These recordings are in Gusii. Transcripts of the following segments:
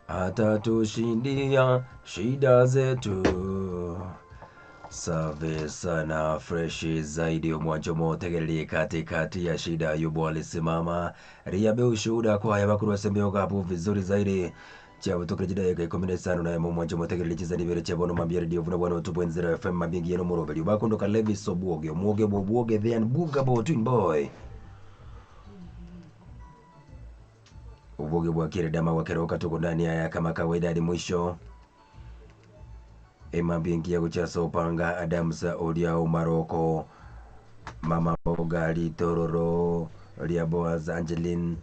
Atatushindia shida zetu. Safi sana freshi zaidi omwancho motegereri katikati ya shida Ayubu alisimama riabe ushuhuda kwaya bakuru sembeo gabu vizuri zaidi chiabutukire chidakika 15 naye momwancho motegereri chinsa nibere chiabono mambia radio vuna bwana otubu enzira FM mambia ngiye nomoroberi bakondoka Levis Obwoge omwoge bobwoge the unbugable twin boy Ubuge bwa Kiredama wa Keroka tuko ndani haya kama kawaida hadi mwisho. Emambia gochia Sopanga Adams Odia Umaroko Mama Mboga Litororo Ria Boaz Angeline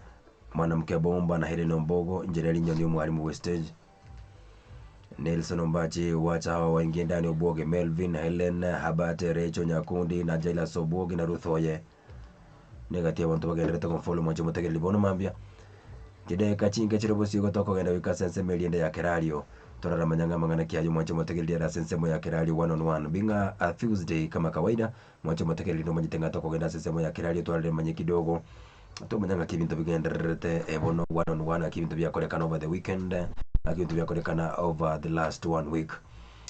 mwanamke bomba na Helen Ombogo Injinia Nyoni mwalimu Westage Nelson Ombachi wacha hawa waingie ndani Obwoge Melvin Helen Habate Recho Nyakundi na Jailas Obwoge na Ruth Oye negatia abanto bagenderete komfollow mwanche motegereri bono mambia Chidakika chinke chire bosio igo tokogenda goika ase ensemo eria ende ya Kerario. Toraramanya ng'a amang'ana ki ayio mwanche motegereri are ase ensemo ya Kerario one on one. Being a, a Tuesday kama kawaida, mwanche motegereri nomanyete ng'a tokogenda ase ensemo ya Kerario twararemanye kidogo, tomanya ng'aki ebinto bigendererete eh, bono one on one, ng'aki ebinto biakorekana over the weekend, ng'aki ebinto biakorekana over the last one week.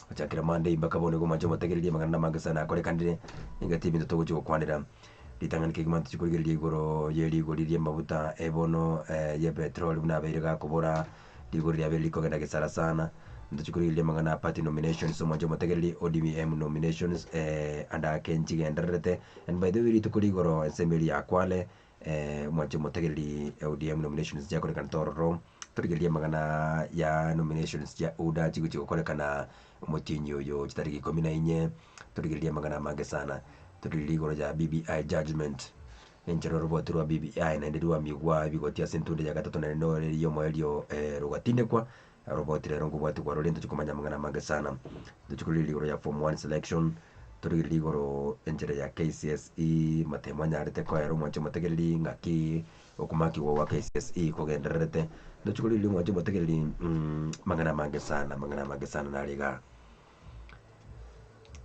Gochakera Monday mpaka bono igo mwanche motegereri amang'ana namange sana akorekanire, engaki ebinto togochia gokwanera. Ritang'ani kegima ntochie korigereria igoro ye rigori ri'amaguta e bono ye petroli buna abeire gakobora, rigori riabeire rikogenda gesara sana. Ntochie korigereria amang'ana a party nominations omwanche omotegereri ODM nominations ande ake nchigendererete. And by the way rituko rigoro ensemo eria ya Kwale omwanche omotegereri ODM nominations chiakorekanete ororo, torigererie amang'ana ya nominations chia UDA chigochia gokorekana omotienyi oyo chitariki ikomi na inye, torigererie amang'ana amange sana. Torigererie igoro ya BBI judgement, enchera oroboti rwa BBI naende rwamigwa ebigoti ase entunde ya gatato naende nore riria omoerio rogatindekwa, oroboti rero nkobwatigwa rore ntochie komanya amang'ana amange sana. Ntochie korigereria igoro ya form one selection, torigererie igoro enchera ya KCSE, matemo anyarete koera omwanche omotegereri ng'aki okomakigwa gwa KCSE kogendererete, ntochie korigereria omwanche omotegereri amang'ana amange sana, amang'ana amange sana nare igaa.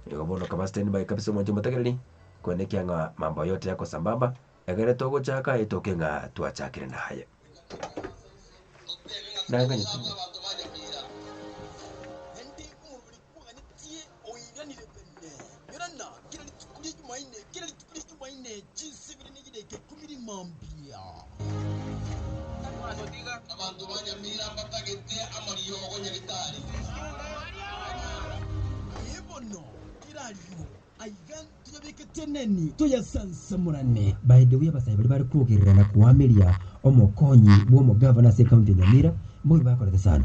Igo bono kaba stand by kabisa omwanche omotegereri, koenekia ng'a mambo yote yako sambamba, egere togochaka etoke ng'a twachakire naye. Nanganyete. Ee bono, kerario aiga ntoyabeke teneni, toyasansamorane. By the way abasae baria bare kwogerera na koameria omokonyi bw'omogavana ase ecounty ya Nyamira mbobe bakorete sana.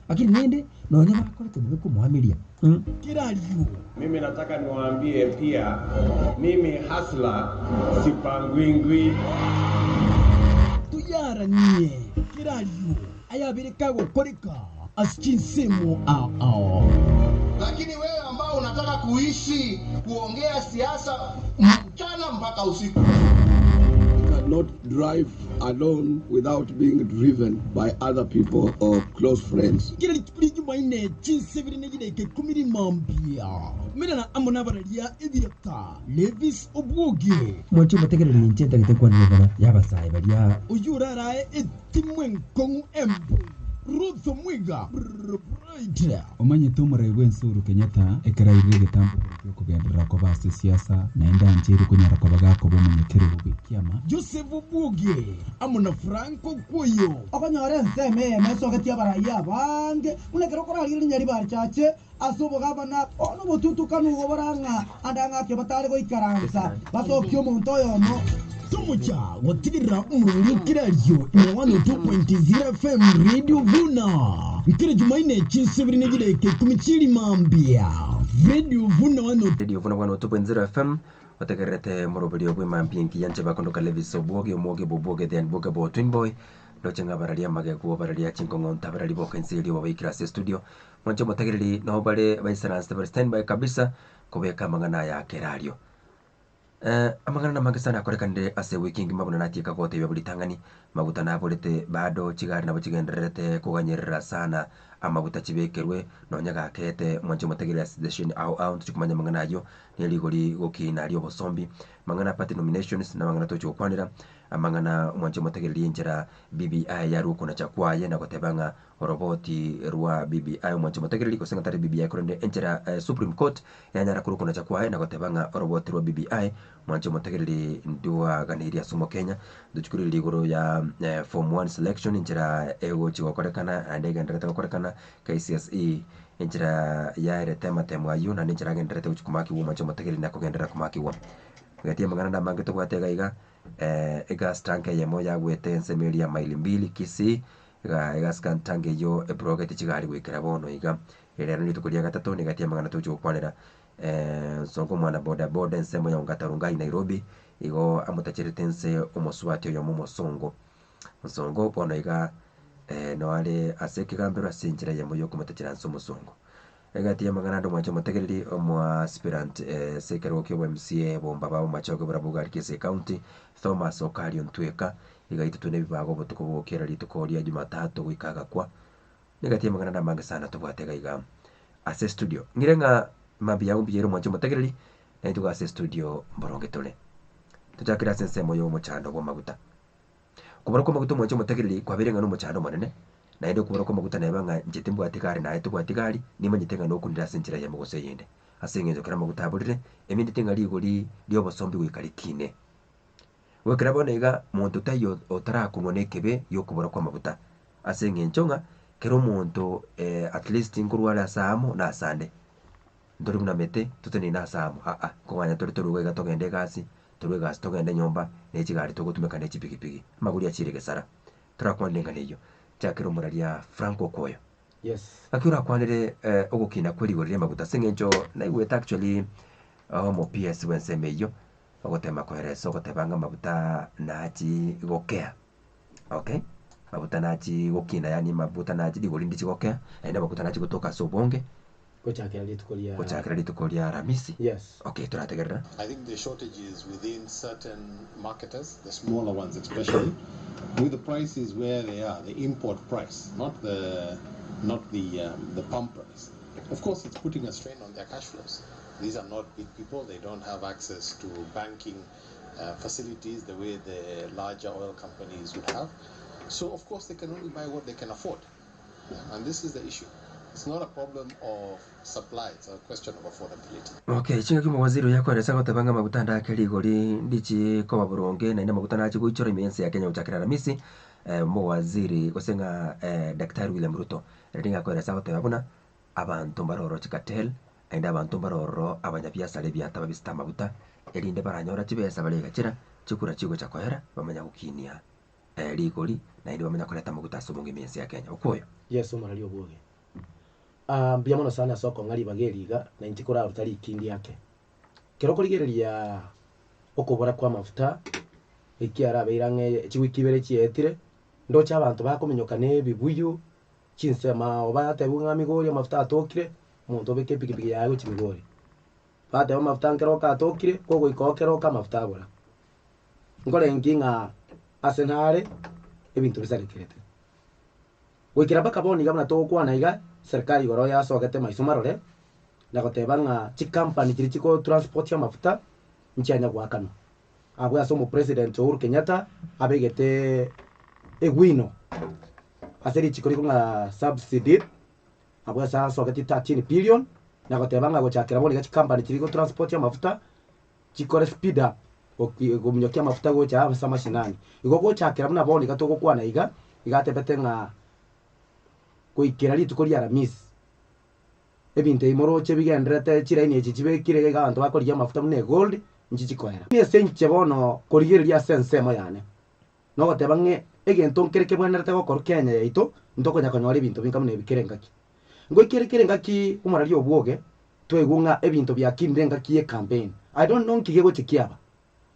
Lakini rende nonya bakorete bobe komoameria mm. Kerario. Mimi nataka niwaambie pia mimi hustler sipangwingwi. Toyaranie kerario ayabere kagokoreka ase chinsemo ao ao. Lakini wewe ambao unataka kuishi kuongea siasa mchana mpaka usiku. cannot drive alone without being driven by other people or close friends. Kera rituko ria Jumaine chinsa ibere ne chidaika ikomi rimambia, Merana amo nabararia ebiata, Levis Obwoge. Mwanche omotegereri inche ntagete nkwanere igoro y'abasae baria. Oyio orarae etimu enkong'u embu, Ruth Omwiga, Bright. Omanyete omorai bw'ense Uhuru Kenyatta ekero airire egetambo igoro gi'okogenderera koba ase esiasa naende ancheire konyara koba gakoba omonyakerogo bw'ekiama. Joseph Obwoge amo na Frank Okwoyo. Okonyora ensemo eyemo esogetie abarai abange, buna ekero okorarigereria Nyaribari Chache ase obogavana, bono obotutukanu obo bore ng'a ande ang'ake batare goikaransa basokie omonto oyomo. Tomocha gotigerera omorweri o kerario ime 102.0 FM Radio Vuna kera Jumaine chinsa ibere ne chidaeka ikomi chi'rimambia. Radio Vuna 102. Radio Vuna 102.0 FM otegererete moroberio bw'emambia engiya inche bakondoka Levis Obwoge omwoge bw'obwoge the unbwogable twin boy ndoche ng'a bararia amagegu bararia chinkong'onta bararia boka inse erio babaikire ase estudio mwanche omotegereri nabo bare baisaransete bare standby kabisa kobeka amang'ana aya kerario. Amang'ana namange sana akorekanire ase ewiki engima buna natieka gotebia buri ritang'ani, maguta naborete bado chigari nabo chigendererete koganyerera sana amaguta chibekerwe nonya gakeete mwanche motegerere ase station ao ao ntochie komanya amang'ana ayio ne rigori gokina ri'obosombi. Amang'ana a party nominations na amang'ana tochia gokwanera. Amang'ana omwanche omotegereri enchera BBI yarwe okonacha kwaye na goteba ng'a oroboti rwa BBI omwanche omotegereri gose ng'a tari BBI korende enchera Supreme Court yanyara korwa okonacha kwaye na goteba ng'a oroboti rwa BBI omwanche omotegereri ndwaganeirie ase omokenya. Ntochikorire igoro ya form one selection enchera egochi gokorekana naende egendererete gokorekana KCSE enchera yaerete amatemo ayio naende enchera agendererete gochi komakigwa omwanche omotegereri na kogenderera komakigwa. Gati amang'ana namange tobwate iga iga. Egas tank eyemo yagwete ensemo eria ya maili mbili Kisii, iga egas tank eyio ebrogete chigari goikera bono iga. Ere rituko ria gatato nigo egati y'amang'ana togochia gokwanera Nsongo omwana boda boda ensemo ya Ongata Rongai Nairobi, igo amotacherete nse omosubati oyomo omosongo. Nsongo bono iga noare ase ekegambero ase enchera eyemo yokomotachera nse omosongo. Egati y'amang'ana ande omwanche omotegereri omoaspirant ase ekerogo kia obo-MCA bomba ba Bomachoge barabwo gari Kisii County, Thomas Okario Ntweka, iga aitotwe nebibago obotuko bogokera rituko ria Jumatatu goika agakwa. Negati y'amang'ana ande amange sana tobwate iga iga ase estudio. Ng'ire ng'a mambia yago mbuya ere omwanche omotegereri, naintwe iga ase estudio mboronge tore. Tochakere ase ensemo y'omochando bw'amaguta. Okobora kw'amaguta omwanche omotegereri kwabeire ng'a nomochando omonene, naende okobora kw'amaguta neba ng'a inche timbwati gari naye tobwati gari, nimanyete ng'a nokunire ase enchera eyemo gose eyende. Ase eng'encho ekero amaguta aborire, emintete ng'a rigori ri'obosombi goika rikine. Goikera bono iga, monto taiyo otarakunwa nekebe gi'okobora kw'amaguta, ase eng'encho ng'a kera omonto at least nkorwa are ase aamo na asande. Ntori buna mete, toteneine ase amo, aa, nkoganya tore torue iga togende egasi, torue egasi togende nyomba, ne chigari togotumeka ne chipigipigi, amagori achiire gesara. Torakwanere eng'ana eyio, chakera omoraria Frank Okoyo. Yes. Gaki orakwanere ogokina kwe rigori ri'amaguta ase eng'encho naigwete actually omo PS bw'ensemo eyio, ogotema koeresa ogoteba ng'a amaguta nachi gokea, okay, maguta nachi gokina yaani maguta nachi rigori ndichi gokea, naende amaguta nachi gotoka ase obonge. Gochakera rituko ria. Gochakera rituko ria Aramisi. Yes. Okay, torategerera. I think the shortage is within certain marketers, the smaller ones especially, with the prices where they are, the import price, not the, not the, um, the pump price. Of course, it's putting a strain on their cash flows. These are not big people, they don't have access to banking uh, facilities the way the larger oil companies would have. So, of course, they can only buy what they can afford. And this is the issue. It's not a problem of supply, it's a question of affordability. Okay, chingaki omowaziri oyo akoeresa agoteba ng'a amaguta ande ake rigori ndichi koba boronge naende amaguta nache goichora ime y'ense ya Kenya gochakera Aramisi, omowaziri gose ng'a Daktari William Ruto ere nigo akoeresa agoteba buna abanto mbaroro chicartel naende abanto mbaroro abanyabiasara ebiata babisete amaguta erinde baranyora chibesa baregachera chikura chigocha koera bamanya gokinia rigori, naende bamanya koreta amaguta ase obonge ime y'ense ya Kenya. Okwo oyo. Yeso omorari obwoge. Ah, mbuya mono sana ase okong'a ribaga eri iga, na inche koraruta rikindi ake. Ekero okorigereria okobora kw'amafuta, ekiarabeire ang'e chiwiki ibere chiaetire, ndoche abanto bakominyoka na ebibuyu, chinsemo ao batebiwa ng'a migori amafuta atokire, omonto obeke epikipiki yaye gochia migori. Bateba amafuta nkeroka atokire, kogoika oo keroka amafuta abora. Nkorenki ng'a ase nare ebinto bisarekerete. Goikera mpaka bono iga buna togokwana iga, serikali igoro yasogete maiso marore, na goteba ng'a chikampani chiria chigo transport amafuta, nchianya goakanwa. Abwo ase omopresident Uhuru Kenyatta abegete egwino ase richiko riko ng'a subsidy, abwo ase asogeti 13 billion, na goteba ng'a gochakera bono iga chikampani chiria chigo transport amafuta, chikore speed up kominyokia amafuta gocha ase amashinani. Igo gochakera buna bono iga togokwana iga, iga atebete ng'a goikera rituko ria Aramisi, ebinto ebi moroche bigendererete chilaini echi chibekire iga iga abanto bakorigia amafuta buna egold, nchi chikoera. Ase inche bono korigereria ase ensemo yane, nogoteba ng'a egento nkere kebwenerete gokorwa Kenya yaito, ntokonya konyora ebinto binga buna ebi kera engaki. Ngoikere kera engaki omorari obwoge, twaigwa ng'a ebinto biakinire engaki ye campaign. I don't know nki gegochia kiaba.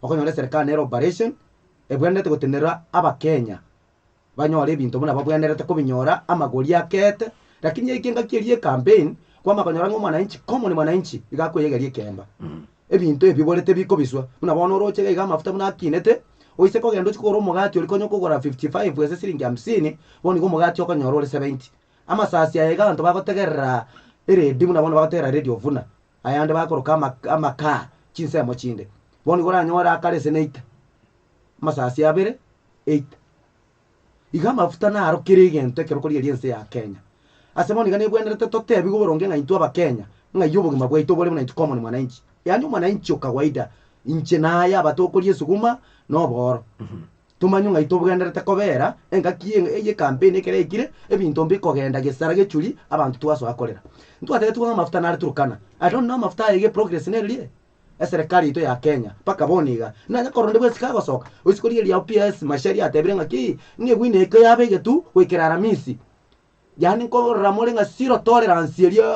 Okonyora eserekari nere operation, ebwenerete gotenera abakenya banyore ebinto buna babwenerete kobinyora, amagori akeete, lakini yaika engaki eria ye campaign, kwama konyora ng'a omwananchi common mwananchi iga akoyegeria ekeemba. Ebinto ebi borete bikobiswa, buna bono oroche iga iga amafuta buna akinete, oise kogenda ochie kogora omogati oria konya okogora 55 gose siringi hamsini, bono iga omogati okonyora ore 70. Amasasi aya iga abanto bagotegerera eredi buna bono bagotegerera Radio Vuna, ayande bakoroka ama amakaa chinsemo chinde. Bono igo oranyore akare ase neita. Amasasi abere, 80. Iga amafuta naro kera egento ekero korigereria ense ya Kenya. Ase bono iga nebwenerete totebiwe boronge ng'a intwe abakenya, ng'ai obogima bwaito bore buna intwe common mwananchi. Yaani omwananchi o kawaida, inche naye aba tokoria esuguma na obooro. Tomanye ng'ai togendererete kobera engaki eye ye campaign ekero yaikire, ebinto mbikogenda gesara gechuri, abanto twasoa korera. Ntwatebetigwe ng'a amafuta nare Turkana, I don't know amafuta aya iga eprogress neririe? Eserekari yaito ya Kenya mpaka bono iga, nanye korora onde bwesike agosoka, oise korigereria PS Macharia atebire ng'a ki, ng'a egwini eke yabe egetu goikera Aramisi. Yaani nkorora more ng'a zero tolerance eria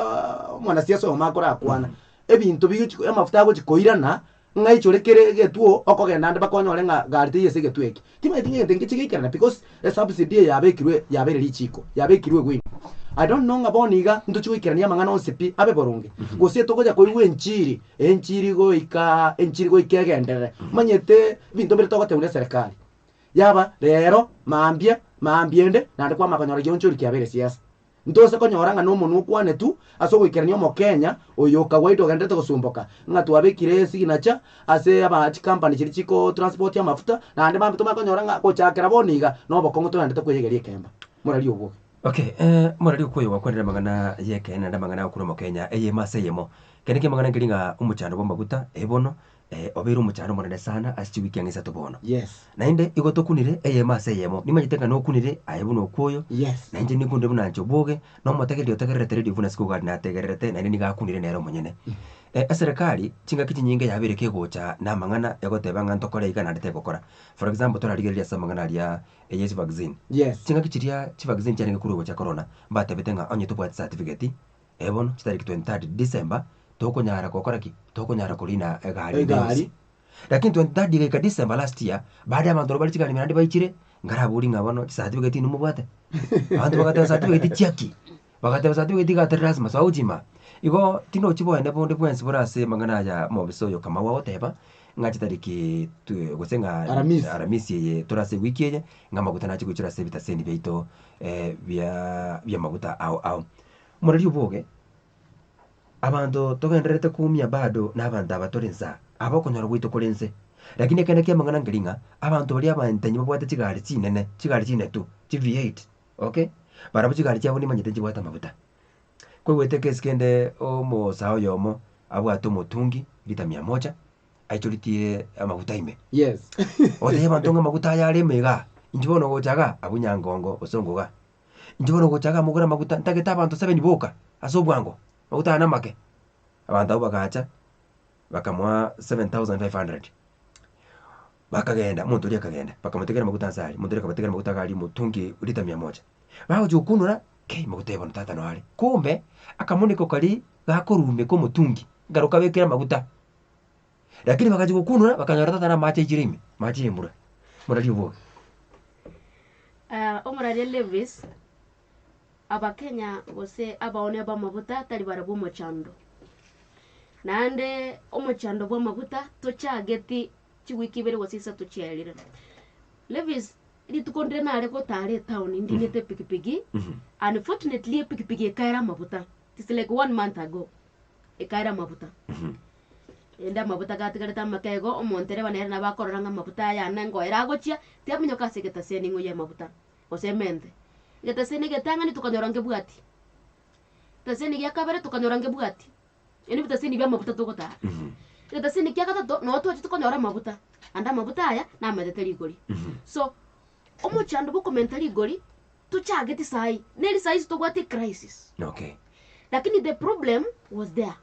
omwanasiasa oyomo akorakwana, ebinto bigochi amafuta agochi koirana, ng'a aichore kere egetuo okogenda ande mpaka onyore ng'a gari teiyo ase egetuo eke. Timanyeti ng'a egento nkeche geikerane because esubsidy eye yabekirwe yabeire richiko, yabekirwe egwini. I don't know ng'a bono iga ntochi goikerania amang'ana onsi pi abe boronge, gose togocha koigwa enchiri, enchiri goika enchiri goika egenderere. Omanyete ebinto mbire togotebwa na eserekari, yaba rero, mambia, mambia ende, naende kwamanya konyora gionchori kiabeire siasa. Ntose konyora ng'a nomonwa okwane tu ase ogoikerania omokenya oyo kawaida ogenderete gosumboka, ng'a twabekire esignature ase aba chikampani chiria chiko transport amafuta, naende mambia tomanye konyora ng'a gochakera bono iga, nobokong'u togenderete koyegeria ekemba. Morari obwoge. Okay, morari okwo oyo gwakwanire amang'ana y'ekeene naende amang'ana agokura omokenya eyemo ase eyemo. Kende ki'amang'ana nkeri ng'a omochando bw'amaguta, eh bono, obeire omochando omonene sana ase chiwiki ang'e isato bono. Yes. Naende igo tokunire eyemo ase eyemo, nimanyete ng'a nokunire aye buna okwoyo, Yes. na inche nikunire buna inche obwoge, na omotegereri otegererete radio buna isiko gari nategererete, naende nigo akunire nere omonyene. Eserekari chingaki chinyinge yabeire kegocha na amang'ana egoteba ng'a ntokore iga naende tegokora. For example, torarigereria ase amang'ana aria eye chivaccine. Yes. Chingaki chiria chivaccine chiarenge korwa gocha corona, mbatebete ng'a onye tobwati certificate, eh bono chitariki 23rd December, tokonyara gokora ki? Tokonyara korina egari ende Egari. yonsi. Lakini 23rd igaika December last year, baada ya abanto bare chigari naende baichire, nkarabori ng'a bono chicertificate inwe mobwate? Abanto bagateba certificate chiaki? Bagateba certificate iga atari lazima soa ojima. Igo tindochi boene bonde bwensi bore ase amang'ana aya omobisa oyo Kamau agoteba, ng'a chitariki twe gose ng'a Aramisi. Aramisi eye tore ase ewiki eye, ng'a amaguta nache goichora ase ebitaseni biaito bia bi'amaguta ao ao. Omoreri oboge. Abanto togendererete koumia bado nabanto aba tore nsa, aba okonyora gwaito kore nse. Lakini ekeene ki'amang'ana nkeri ng'a, abanto baria abantenyi babwate chigari chinene, chigari chinetu, chi V8, okay, barabwo chigari chiabo nimanyete nchibwate amaguta. Koigwete ekesi kende omosae oyomo abwate omotungi lita mia moja, aichoretie amaguta ime. Yes. Ogotebia abanto ng'a amaguta aya are ime igaa, inche bono gocha igaa, abwo Nyangongo gose Ongoga. Inche bono gocha iga mogore amaguta, ntagete abanto seven boka, ase obwango, amaguta aya namake. Abanto abwo bagacha, bakamoa 7500, bakagenda, omonto oria akagenda, bakamotigera amaguta nse aria, omonto oria akabatigera amaguta iga aria omotungi lita mia moja. Bagochia gokunora, kei maguta aya bono tata noyo are, kumbe, akamoneko karia gakorumeka omotungi, ekero okabekire amaguta, lakini bagachia gokunora, bakanyora tata na amache aichire ime, amache ya embura, morari obobe. Omoraria Levis, Abakenya gose abaonia b'amaguta tari barabwo omochando. Naende omochando bw'amaguta tochageti chiwiki ibere gose isato chiaerire. Levis, rituko ndire nare gotara etown ndinete epikipiki, unfortunately epikipiki ekaera amaguta, it's like one month ago, ekaera amaguta. Rende amabuta gatigarete amake igo, omontereba nere nabo akorora ng'a amabuta aya ane ngoera agochia, tiaminyoka ase egetaseni ng'o y'amabuta, gose emente. Egetaseni egetang'ani tokanyora ngebwati, egetaseni gia kabere tokanyora ngebwati, ebi nebitaseni bia amabuta togotara. Egetaseni kia gatato, noo twachete konyora amabuta, ande amabuta aya nametete rigori. So, omochando bwa okomenta rigori, tochageti saii, neri saii ase tobwate ecrisis. Okay. Lakini the problem was there.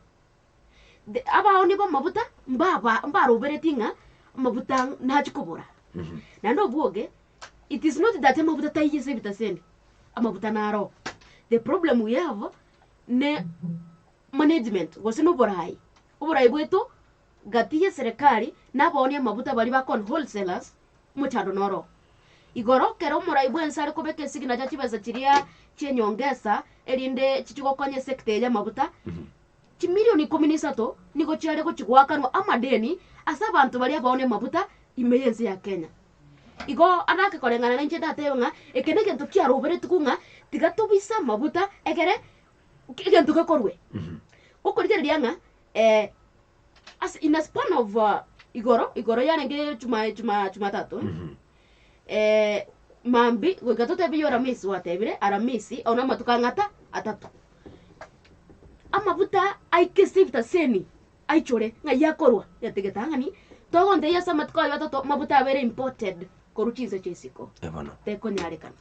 The abaonia b'amabuta mbaba mbaroberetie ng'a amabuta nachie kobora. Naende obwoge, it is not that amabuta taiyo ase ebitaseni, amabuta naro. The problem we have ne management gose na oborai. Oborai bwaito gati ya eserekari na abaonia amabuta baria bakon wholesalers, omochando noro. Igoro kera omorai bwensi are kobeka esignature chibesa chiria chi'enyongesa erinde chichie gokonya esector eye y'amabuta, Chimilioni ikomi na isato nigo chiare gochia goakanwa amadeni ase abanto baria abaonia amabuta ime y'ense ya Kenya. Igo arake koreng'ana nainche ndatebe ng'a eke negento kiaroberetigwe ng'a tiga tobise amabuta egere egento gekorwe. Okorigereria ng'a as in a span of. Igoro, igoro yarenge chuma chuma chumatatu, eh, mambi goika totebe eywo aramisi gwatebire, aramisi ao namatuko ang'ata atato. Amabuta aike ebitaseni aichore ng'ai akorwa yategete ang'ani, togontebia ase amatuko aywo atato amabuta abere imported korwa chinse chia isiko, Eh bono. tekonyarekana.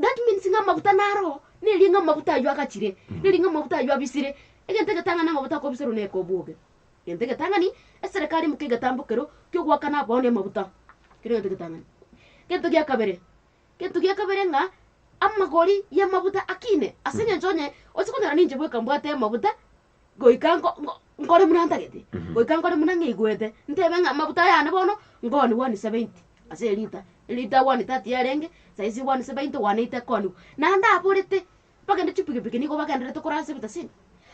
That means ng'a amabuta naro, neri ng'a amabuta aywo agachire, neri ng'a amabuta aywo abisire, egento egetang'ani amabuta akobiserwa na ekobwoge. Egento egetang'ani, eserekari imoka egetambo kero kiogoakana abana amabuta, ekero egento egetang'ani. Egento gia kabere, egento gia kabere ng'a amagori ya amabuta akine, ase eng'encho onye ase konyora ninche bweka mbwate amabuta, goika nko nko nkore buna ntagete, goika nkore buna ng'igwete, ntebe ng'a amabuta aya yane bono, nkoni 170 ase elita, elita 130 yarenge, saizi 170, 180 ekoniwa. Naende aborete, bagende chipikipiki nigo bagendererete korwa ase ebitasini,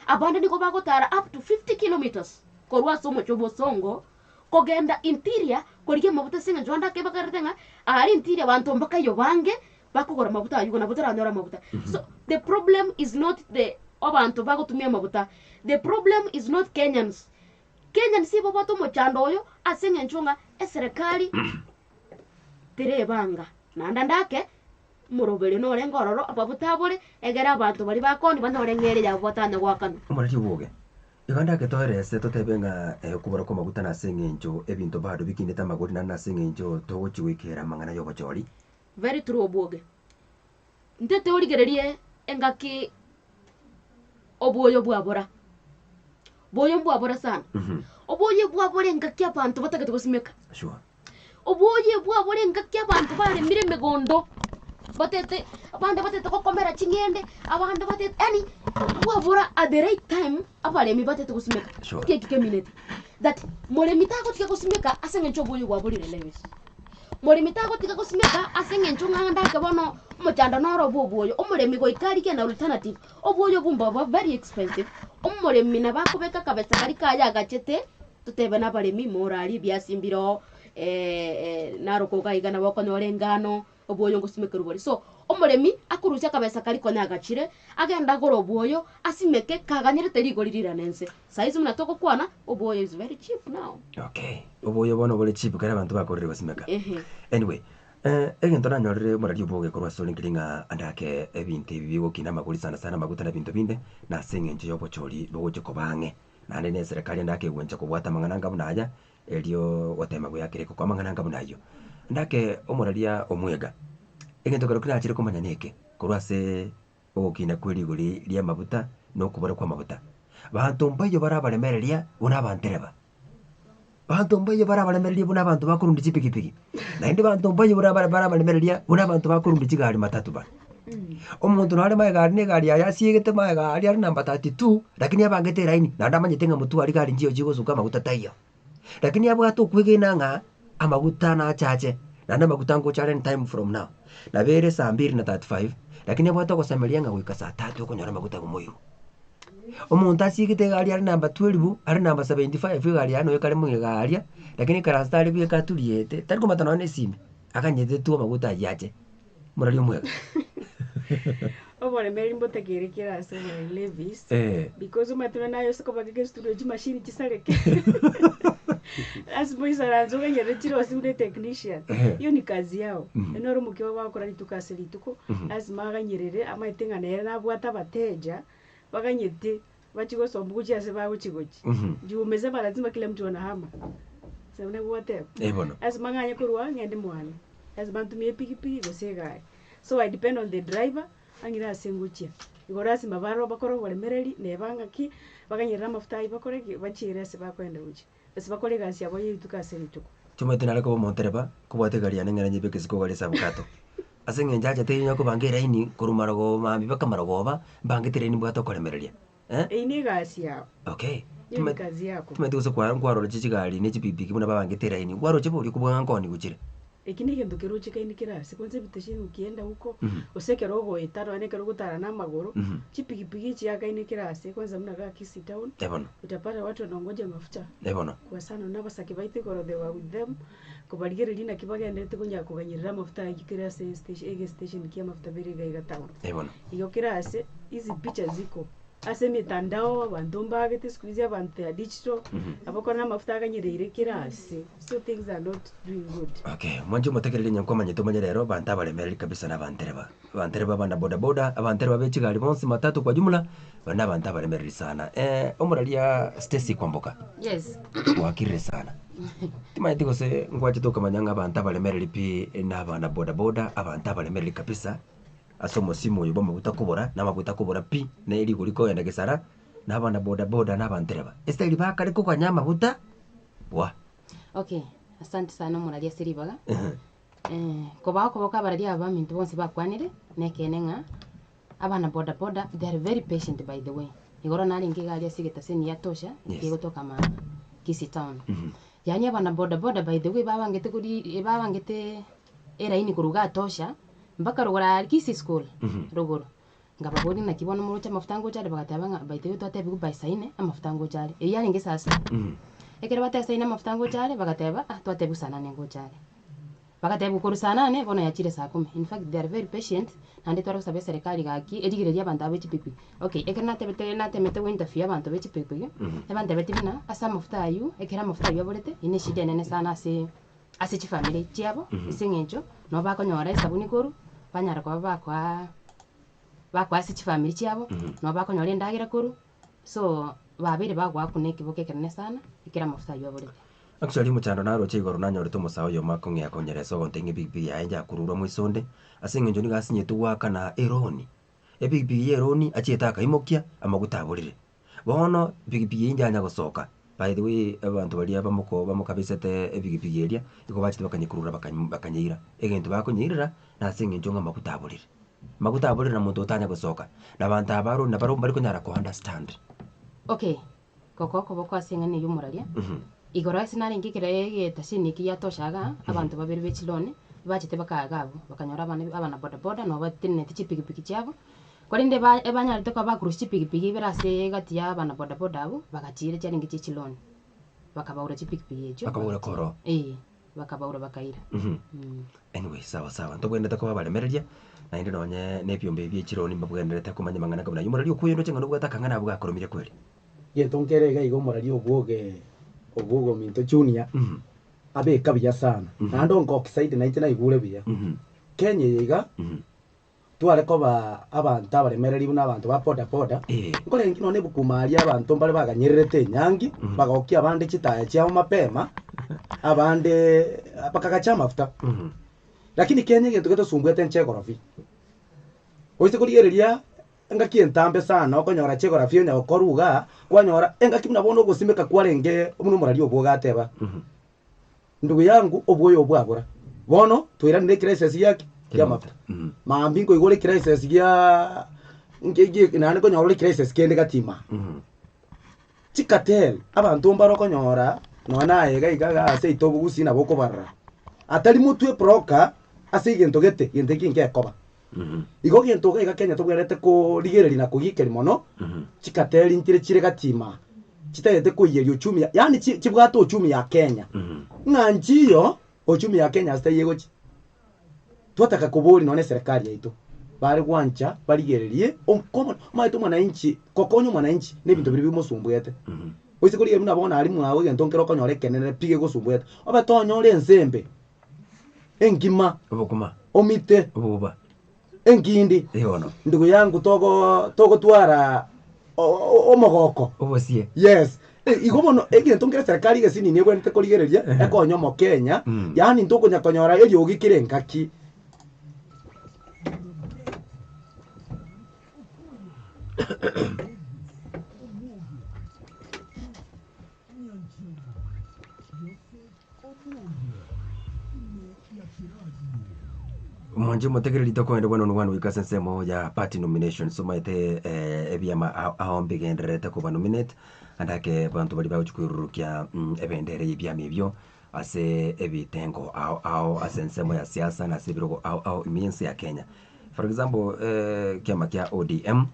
abande nigo bagotara up to 50 kilometres korwa ase omochie o Bosongo, kogenda interior korigia amabuta ase eng'encho ande ake bakerete ng'a aria interior abanto mbakaiyo bange bakogora amabuta aywo nabo toranyore amabuta. So the problem is not the abanto bagotumia amabuta, the problem is not Kenyans. Kenyans ibabwate omochando oyo ase eng'encho ng'a eserekari terebanga naende ande ake omoroberio norenge ororo amabuta abore egere abanto baria bakoni banyore ng'a ere yabo batanya goakanwa. Omoreri oboge, Igo ndake toerese totebe ng'a okobora kw'amaguta nase eng'encho ebinto bado bikinete amagori naende nase eng'encho togochia goikera amang'ana y'obochori. Very true obwoge. Ntete origererie engaki obwoyo bwabora, bwoyo mbwabora sana, obwoyo bwabora engaki abanto batagete gosimeka. Sure. Obwoyo bwabora engaki abanto baremire emegondo, batete abande batete gokomera ching'ende, abande batete yaani bwabora at the right time abaremi batete gosimeka. Sure. Eki kemineti that moremi tagotiga gosimeka ase eng'encho obwoyo bwaborire Lewis. Moremi tagotiga gosimeka ase eng'encho ng'a ndake bono omochando noro obe obwoyo, omoremi goika arigie an alternative, obwoyo obwo mbobe very expensive, omoremi nabo akobeka akabesa karia kaye agachete, totebe na abaremi morarie ebiasi mbire oo naroka iga iga nabo okonyora engano, obwoyo ngosimekerwa bore. So, omoremi akorusia akabesa karia konya agachire, agende agore obwoyo, asimeke kaganyerete rigori rirane nse. Saizi buna togokwana, obwoyo is very cheap now. Okay, oboyo bono bore cheap kare abanto bakorire gosimeka. Ehe. Anyway, eh, egento nanyorire omorari oboge korwa ase ore nkeri ng'a andake ebinto ebi bigokina amagori sana sana amaguta na ebinto binde, na ase eng'encho ya obochori bogochia koba ang'e. Naende na eserekari andake egwencha kobwata amang'ana anga buna aya, erio gotema goyakera ekoko amang'ana anga buna ayio. Ndake omoraria omwega, egento kerokio nachire komanya neke, korwa ase Ogokina kwe rigori ri'amabuta na okobora kw'amabuta. Banto mbaiyo bare abaremereria buna abantereba. Banto mbaiyo bare abaremereria buna abanto bakorundia chipikipiki. Naende banto mbaiyo bare bare bare abaremereria buna abanto bakorundia chigari matatu bana. Omonto nare mae egari na egari yaye asiegete mae egari are number 32, lakini abangete eraini naende amanyete ng'a motwe aria gari nchiyo chigosuka amaguta taiyo. Lakini abwate okwegena ng'a amaguta nache ache, naende amaguta ngocha are anytime from now. Nabo ere saa mbiri na 35, lakini abwate ogosemeria ng'a goika saa tatu okonyora amaguta agomoirwa. Omonto asigete egari are number 12, are number 75 egari yaye noyo ekare moiga aria, lakini ekaranso tari bweka aturiete, tari komata nonye na esimi, aganyete tu amaguta aywo ache, morari omwega. Oboremeri mbotakeire kera ase oboremi Levis, Eh. because omanyete buna naye ase kobaka egestudio chimashini chisareke lasima oisaranse oganyerere chirosi buna etechnician, Ehe. hiyo ni kazi yao. Mhm. Yaani ore omokia obo bagokora rituko ase rituko, Mhm. lasima aganyerere amaete ng'a nere nabwate abateja, baganyete bachie gosomba gochia ase bagochi gochia. Mhm. Juu umesema lazima kila mtu anahama, ase buna gwateba. Eh bono. Lasima ng'anye korwa ng'ende mwane, lasima ntumie epikipiki gose egari. So I depend on the driver, ang'ire ase ngochia. Igo lasima baro bakore oboremereri, neba ng'aki, baganyerere amafuta aywo bakore ki, bachiere ase bakoenda gochia. Ase bakore egasi yabo ya rituko ase rituko. Chiomanyete nare koba omontereba, kobwate egari yane ng'ende nyebeke isiko gari ase abukato. Ase eng'encho achete onya kobanga eraini korwa marogoba mambia mpaka marogoba, mbangete eraini mbwate okoremereria eh. Eyio na egasi yao. Okay. Hiyo ni kazi yako. Timanyeti gose kwa nkwarora chigari ne chipikipiki buna babangete eraini, nkwaroche boria kobua ng'a nkoni gochire. Eki negento kerochekaine kere ase kwanza ebitesheni ukienda huko, gose ekero ogoeta nonya ekero ogotara na amagoro, chipikipiki echiakaine kera ase kwanza buna igaa Kisii town, Eh bono. utapata watu wanaongoja mafuta Eh bono. kwa sana na abasake baito igoro they were with them, kobarigereria naki bagenderete konya koganyerera amafuta aywo kera ase estation egestation kia amafuta bere iga iga town. Eh bono. Igo kera ase, hizi picha ziko. Ase emitandao abanto mbagete siku hizi abanto they are digital, nabo okore na amafuta aganyereire kera ase, so things are not doing good. Okay, mwanche omotegereri onye nkwamanyete omanye rero abanto abaremereri kabisa na abantereba. Abantereba abana bodaboda, abantereba be chigari bonsi matatu kwa jumla, baria na abanto abaremereri sana. Omoraria Stacy Kwamboka, Yes. gwakirire sana. Timanyeti gose nkwachete okamanya ng'a abanto abaremereri pi na abana bodaboda, abanto abaremereri kabisa, ase omosimo oyo bw'amaguta kobora, na amaguta kobora pi, na erigori kogenda gesara, na abana bodaboda na abantereba. Esitari bakare koganya amaguta, bwa. Okay, asante sana omoraria ase ribaga. Kobao koboko abararia aba baminto bonsi bakwanire, nekeene ng'a abana bodaboda they are very patient by the way. Igoro narenge iga aria ase egetaseni ya Tosha, Yes. kegotoka ma Kisii town. Yaani abana bodaboda by the way babangete kori babangete eraini korwa igaa Tosha, mpaka rogoro aria Kisii school, rogoro. Nkababoria naki bono moroche amafuta ngocha are bagateba ng'a by the way twatebiwa by saa ine amafuta ngocha are. Eyio yarenge saa sita. Ekero bateba saa ine amafuta ngocha are bagateba ah twatebiwa saa nane ngocha are. Bagatebiwa korwa saa nane bono yachire saa kumi. In fact they are very patient naende tware gosaba eserekari gaki erigererie abanto aba be chipikipiki. Okay ekero natebete natemete go interview abanto be chipikipiki, ebantebetie buna ase amafuta aywo ekero amafuta aywo aborete eye ne eshida enene sana ase ase chifamiri chiabo, ase eng'encho nabo bakonyora esabuni korwa, banyara koba bakoa bakoa ase chifamiri chiabo, nabo bakonyora endagera korwa, so babeire bagoakuna ekeboko ekenene sana, ekero amafuta aywo aborete. Actually omochando naroche igoro nanyorete omosae oyomo akong'ea konyeresa ogontebia ng'a ebigibigi yaye njakururwa moiso onde, ase eng'encho nigo asinyetwe goakana eroni. Ebigibigi ya eroni achiete akaimokia, amaguta aborire. Bono epigipigi eyio njanya gosoka, by the way abanto baria bamoko bamokabesete epigipigi eria, nigo bachete bakanyekurura bakany bakanyeira. Egento bakonyeirera, nase eng'encho ng'a amaguta aborire. Amaguta aborire na monto otanya gosoka, na abanto aba aro nabarobwo mbari konyara ko understand. Okay, goko okoboko ase eng'ana eyio omoraria, igoro ase narenge ekero egetasini eke giatosha igaa, abanto babere be chiloni, bachete bakaga iga abwo, bakanyora abana abana bodaboda nabo bateneneti chipigipigi chiabo, Korende ba ebanyarete koba bakorusia chipigipigi ibere ase egati y'abana bodaboda abwo, bagachiira chiarenge chie chiloni, bakabaura chipigipigi echio. Bakabaura koroo? Ee, bakabaura bakaira. Anyway, sawa sawa, ntobwenerete koba abaremereria, naende nonye na ebiombe ebi bie chironi mbabwenerete komanya amang'ana buna ayio. Omoreri okwo onde oche ng'a nobwate akang'ana abwo gakoromire kweri. Gento nkere iga iga omorari obwoge obwoge ominto Junior, abeka buya sana, naende ongoki zaidi nainche naigure buya. Kenya eye iga. Tware koba abanto abaremereri buna abanto ba boda boda, nkorenge nonya ebukuma aria abanto mbare baganyererete enyangi, bagokia abande chitaya chiabo mapema, abande bakagacha amafuta. Lakini Kenya egento getosumbuete nchegorafi. Oise korigereria engaki entambe sana okonyora chegorafi onya gokorwa igaa, kwanyora engaki buna bono ogosimeka kwarenge buna omorari obwo iga ateba. Ndugu yangu, obwoyo obwo bwabora. Bono toiranire ecrisis gia ki? Ki'amafuta. Mambia nkoigora ecrisis gia nge- nge- naende nkonyora ore crisis kende gatima. Chicartel, abanto mbare okonyora nonya naye iga iga iga ase seito obogusii nabo okobarora. Atari motwe broker ase egento gete, gento eki ngekoba. Igo gento iga iga Kenya tobwenerete korigereria na kogiikeria mono, chicartel nchire chire gatima, chitagete koiyeria uchumi ya yaani chi chibwate uchumi ya Kenya. Ng'a nchiyo uchumi ya Kenya ase taiyo egochi. Twataka koboria nonya na eserekari yaito, bare gwancha barigererie omo omanyete omwananchi gokonya omwananchi na ebinto biria bimosumbuete. Oise korigereria buna bono aria mwago egento nkere okonyora ekenene pi gegosumbuete, obe tonyore ense embe. engima, Obokima. omite, Oboba. enkindi, Eyono. ndugu yangu togo togotwara o- o- omogoko. Obosie. Yes. Eh, igo bono egento nkere serikali egesinini ebwenerete korigereria ekonye omokenya yaani ntokonya konyora eriogi kera engaki. Omwanche omotegereri tokoenda bwana one goika ase ensemo ya party nominations omanyete ebiama ao ao mbigendererete koba nominate ande ake abanto baria bagochia koirurukia ebendera ya ebiama ebio ase ebitengo ao ao ase ensemo ya siasa na ase ebirogo ao ao ime y'ense ya Kenya. For example ekiama kia ODM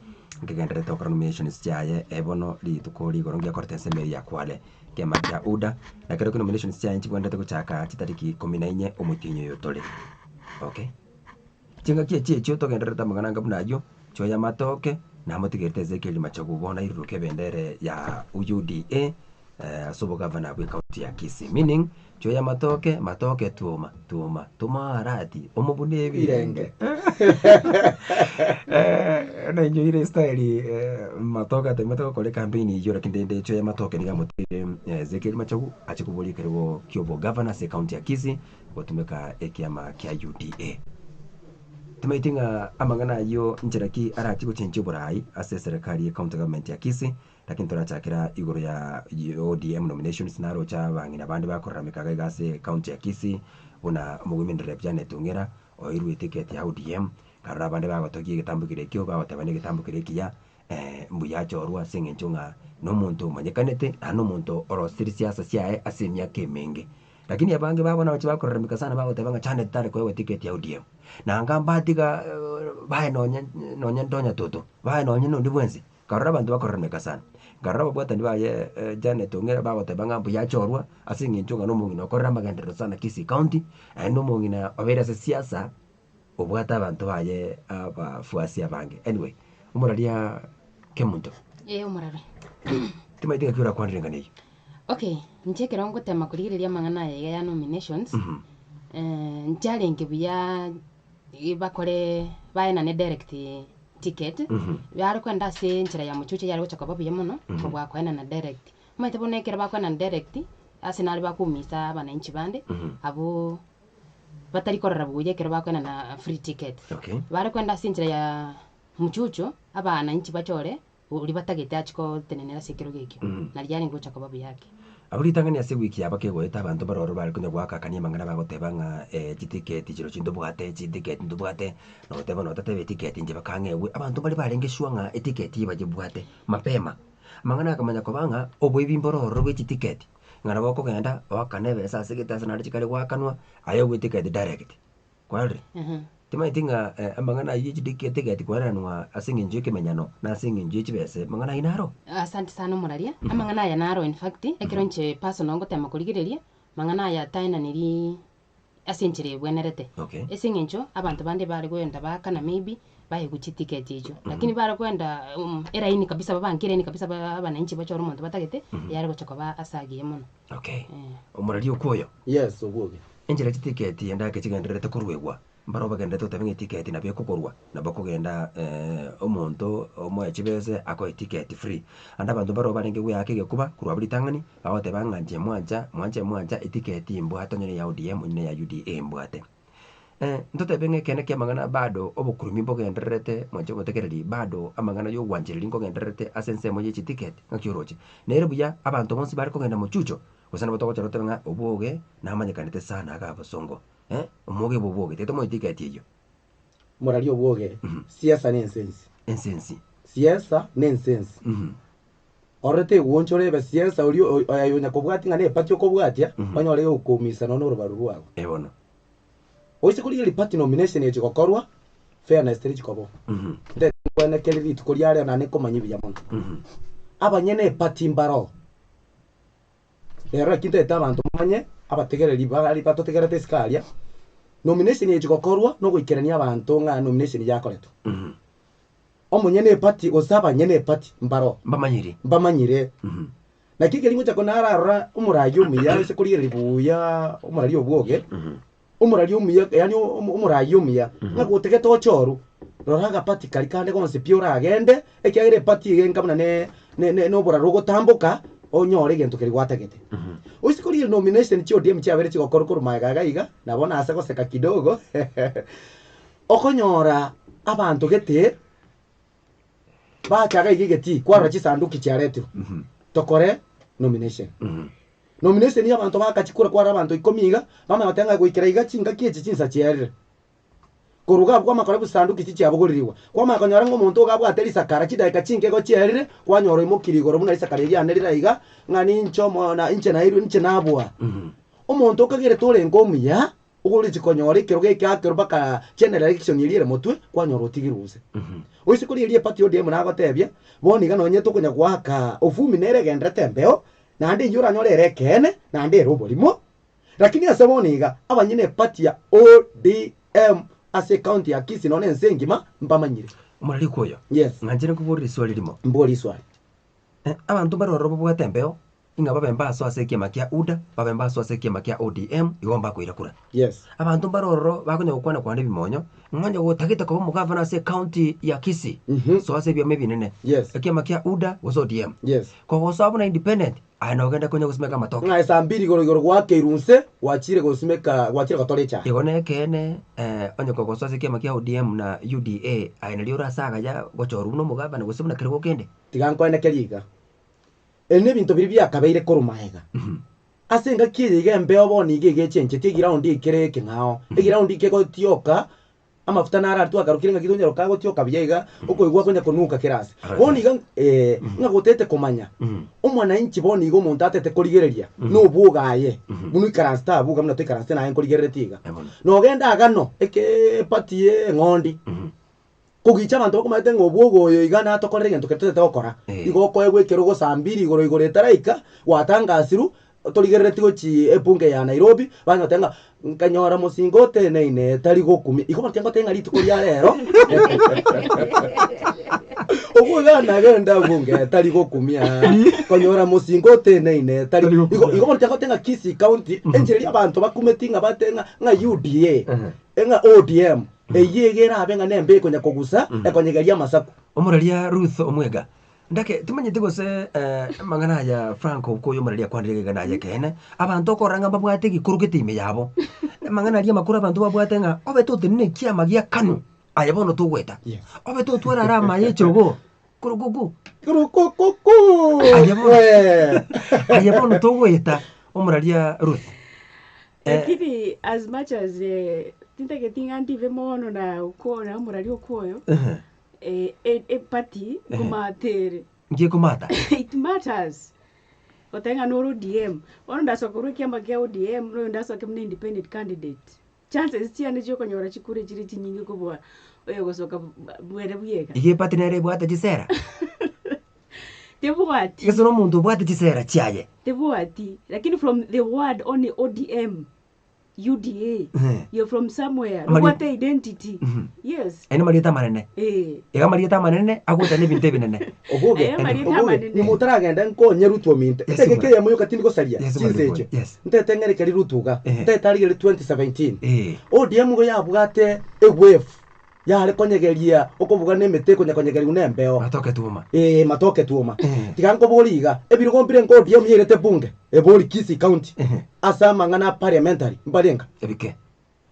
nkegendererete gokora nominations chiaye bono rituko rigoro ngekorete ensemo eyio ya Kwale. Ekiama kia UDA nakerokio nominations chiaye nchibwenerete gochaka chitariki ikomi na inye omotienyi oyo tore. Okay. Chingaki echi echio togendererete amang'ana anga buna ayio, choya amatoke. Namotigerete Ezekiel Machogu bono airuruke ebendere ya UDA ase obogavana bwe county ya Kisii. Meaning, choya matoke, matoke twoma, twoma, toma arati, omobune ebirenge. Nainyoire estyle matoke atemete gokora ecampaign eyio lakini rende choya matoke nigo amotigeire Ezekiel Machogu ache koboria ekerogo kia obogavana ase ecounty ya Kisii gotumeka ekiama kia UDA. Timaeti ng'a amang'ana ayio nchera ki arache gochenchia oborai ase eserekari ye county government ya Kisii, lakini torachakera igoro ya ODM nominations naroche abang'ina bande bakorarameka iga iga ase county ya Kisii buna omogoimeni Rep Janet Ong'era oirwe eticket ya ODM, nkarora abande bagotogia egetambo keria ekio bagoteba na egetambo keria ekiya mbuya achorwe ase eng'encho ng'a nomonto omanyekanete naende nomonto orosirie siasa chiaye ase emiaka emenge. Lakini abange babo nabache bakoraramika sana bagoteba ng'a Janet tare koegwa ticket ya ODM. Nanga mbatiga baye nonye nonye ntonya toto, baye nonye nonde bwensi. Nkarora abanto bakoraramika sana. Nkarora ababwatani baye Janet Ong'era bagoteba ng'a mbuya achorwa ase eng'encho ng'a nomong'ina okorire amagenderero sana Kisii County, naende nomong'ina obeire ase siasa obwate abanto baye abafuasi abange. Anyway, omoraria Kemunto. Ee omorare. Timanyeti ng'aki orakwanere eng'ana eyio. Okay, inche ekero ngotema korigereria amang'ana aya iga ya nominations, nchiarenge buya bakore baenane direct ticket, yare kogenda ase enchera ya mochuche yare gocha koba buya mono, kobua koenana direct. Omanyete bono ekero bakoenana direct, ase nare bakoumisa abananchi bande, abwo batari korora buya ekero bakoenana free ticket. Okay. Bare kogenda ase enchera ya mochucho, abananchi bachore Oria batagete achie gotenenera ase ekerogo ekio, na riria arenge gocha koba buya ake. Abwo ritang'ani ase ewiki yabo kegoeta abanto baroro bare konya goakakania amang'ana bagoteba ng'a chitiketi chirochio ntobwate, chitiketi ntobwate, noteba notateba etiketi inche bakang'egwe. Abanto mbare barenge sure ng'a etiketi ebachebwate mapema. Amang'ana akamanya koba ng'a oboibi mboro ororo bwe chitiketi, ng'a nabo okogenda oakane ebesa ase egete ase naende chikare goakanwa, aye ogwe etiketi direct. Kwarorire? Timanyeti ng'a amang'ana ayio chidiki etigeti koeranwa ase eng'encho y'ekemenyano na ase eng'encho ye chibese, amang'ana ayio naro? Asante sana omoraria, amang'ana aya naro in fact, ekero inche personal ngotema korigereria, mang'ana aya taenaniri ase enchera ebwenerete. Okay. Ase eng'encho abanto bande bare goenda baakana maybe, baegwe chitiketi echio. Lakini bare koenda eraini kabisa babange eraini kabisa ba abananchi bachore omonto batagete, yare gocha koba ase agiya mono. Okay. Omoraria okwo oyo? Yes, obwoge. Enchera chitiketi endake chigendererete koruegwa, mbaro bagendererete goteba ng'a etiketi nabo ekokorwa, nabo okogenda omonto omoe chibese akoe etiketi free. Ande abanto mbaro barenge goeaka egekuba korwa abwo ritang'ani, bagoteba ng'a inche mwancha, mwanche mwancha etiketi mbwate onye ne ya ODM onye ne ya UDA mbwate. Ntotebe ng'a ekeene ki'amang'ana bado obokurumi mbogendererete, mwanche obotegereri, bado amang'ana y'ogwanchereria nkogendererete ase ensemo ye chitiketi, ng'aki oroche? Nere buya abanto bonsi bare kogenda mochucho, gose nabo togochora totebe ng'a oboge namanyekanete sana iga abasongo, eh, omoge bwa oboge, tiga tomoe etiketi eyio. Moraria obwoge, siasa ne ensensi. Ensensi. Siasa ne ensensi. Orore tegoonchora ebe siasa oria aye onya kobwatia ng'a ne party okobwatia, onyore gegokoumisa nonya orobaru rwago. Eh bono. Oise korigereria party nomination echi gokorwa, fairness teri chikoba oo. Ntete nkwenekeri rituko ria rero naende nkomanya buya mono. Abanyene eparty mbaroo. Rero naki ntagete abanto momanye, abategereri baria batotegerete isiko aria, nomination echi gokorwa nogoikerania abanto ng'a nomination yakoretwe. Omonyene eparty gose abanyene eparty mbaroo. Mbamanyire. Mbamanyire. Naki ekeri ngocha ko nararora omoraia omuya ase korigereria buya omoraria obwoge, omoraria omuya yaani omoraia omuya, ng'a gotagete ochorwe, rora agapati karia kande gonsi pi oragende, ekiagera epati eye enka buna ne ne noboraro ogotamboka, onyore egento keria gwatagete. Oise korigereria nomination chia ODM chiabeire chigokorwa korwa magega iga iga, nabo nase goseka kidogo, okonyora abanto gete. Bacha iga iga egetii, kwarora chisanduki chiaretirwe, tokore nomination. Nomination ya abanto bagachikura kwarora abanto ikomi iga, bamanya goteba ng'a goikera iga chingaki echi chinsa chiarire. Korwa iga abwo kwamanya korora chisanduki echi chiabogoririgwe, kwamanya konyora ng'a omonto iga abwate risakara chidakika chinke igo chiarire, kwanyora oimokirie igoro buna risakara erio riane rire iga, ng'a ninche omo na inche nairwe inche nabua. Omonto okagerete orenge omuya. Ogorichi konyora ekerogo ekeakerwe mpaka general election eria ere motwe, kwanyora otigirwe gose. Oise korigereria eparty ya ODM nagotebia, bono iga nonye tokonya goaka ofumi nere egenderete embeo, naende eyio oranyore ere ekeene, naende ere oborimo. Lakini ase bono iga, abanyene eparty ya ODM ase ecounty ya Kisii nonya ense engima mbamanyire. Omorarikwa oyo, Yes. ng'anchire nkoborie riswali rimo. Mborie riswali. Abanto mbare ororo babwate embeo, Ing'a babe mbaso ase ekiama kia UDA, babe mbaso ase ekiama kia ODM, igo mbakoira kura. Yes. Abanto mbare ororo bakonya gokwana kwana ebimonyo, ng'a onye gotagete koba omogavana ase ecounty ya Kisii, soa ase ebiama ebinene, Yes. ekiama kia UDA gose ODM. Yes. Kogosoa buna independent, aye nogende konya gosimeka amatoke. Ng'a esaa mbiri igoro igoro gwakeirwe inse, gwachire gosimeka, gwachire gotora echae. Igo nekeene, onye kogosoa ase ekiama kia ODM na UDA, aye nario orase agaya gochorwa buna omogavana gose buna kerogo kende. Tiga nkoenekerie iga. Ebi nebinto biria biakabeire korwa magega. Ase engaki eye iga embeo bono iga egechenchetie eground ekere ekeng'ao. Eground kegotioka, amafuta naro aria twakarokire ng'aki tonyara kagotioka buya iga, okoigwa konya konuka kera ase. Bono iga ng'a gotete komanya, omwananchi bono iga omonto atete korigereria na obwoga aye, buna oikaransete abwo iga buna toikaransete naye nkorigereretie iga. Nogenda agano ekeeee party ya eng'ondi. Kogicha abanto bakomanyete ng'a obwogo oyo iga natokorere egento keria totagete gokora, igo okoegwa ekerogo saa mbiri igoro igoro etaraika, gwatangasirwe, torigerereti gochi ebunge ya Nairobi, banya goteba ng'a nkanyora mosinga oteneine tari gokumia. Igo bono tiga ngotebie ng'a rituko ria rero, obwo iga nagenda ebunge tari gokumia, konyora mosinga oteneine tari Tari igo gokumia. igo bono tiga ngotebie ng'a Kisii County, enchera eria abanto bakumeti ng'a batebe ng'a ng'a UDA, ng'a ODM, Eyio iga erabe ng'a nembe ekonya kogusa, ekonyegeria amasaku. Omoraria Ruth Omwega, Ndake timanyeti gose amang'ana aya Frank Okoyo omoraria akwanire iga naye ekeene, abanto okorora ng'a mbabwate egekoro gete ime yabo, amang'ana aria amakoro abanto babwate ng'a obe totenene ekiama gia kanu, aye bono togoeta, obe totwara are amaye echogo, kurukuku, Kurukukuku! Aye bono, Wee! aye bono togoeta, omoraria Ruth. Lakini as much as tintageti ng'a ndibe mono na okwo na omorari okwo oyo, eparty nkomata ere. Nki ekomata? It matters. Goteba ng'a nore ODM, bono ndasoka korwa ekiama kia ODM, na oyonde asoke buna independent candidate, chances chiane chia okonyora chikura chire chinyinge kobua oyogosoka bwere bweka. Iga eparty nere ebwate chisera? Tebwati. Gese nomonto obwate chisera chiaye. Tebwati. Lakini from the word only ODM, UDA, you're from somewhere. Amari- Nobwate identity. Yes. Aye namarieta amanene. Eh. Iga amarieta amanene agocha nebinto ebinene. Oboge, Aye amarieta oboge, amanene. nyuma otaragenda nkonye Ruto ominto. Yes, Etageka mwana. eyemo yoka tindi gosaria Yes, chinsa mwana, echio. yes. Ntete ng'erekeri Ruto iga. Ehe. Ntete arigererie 2017. Eh. ODM igo yabwate ewave Yare konyegeria okobuga nemete ekonya-konyegerigwa nembeo. Matoke twoma. Ee, matoke twoma. Eh. Tiga nkoborie iga, ebirogo mbire nka ODM yairete bunge, ebori Kisii County, ase amang'ana a parliamentary, mbarenga? Ebike.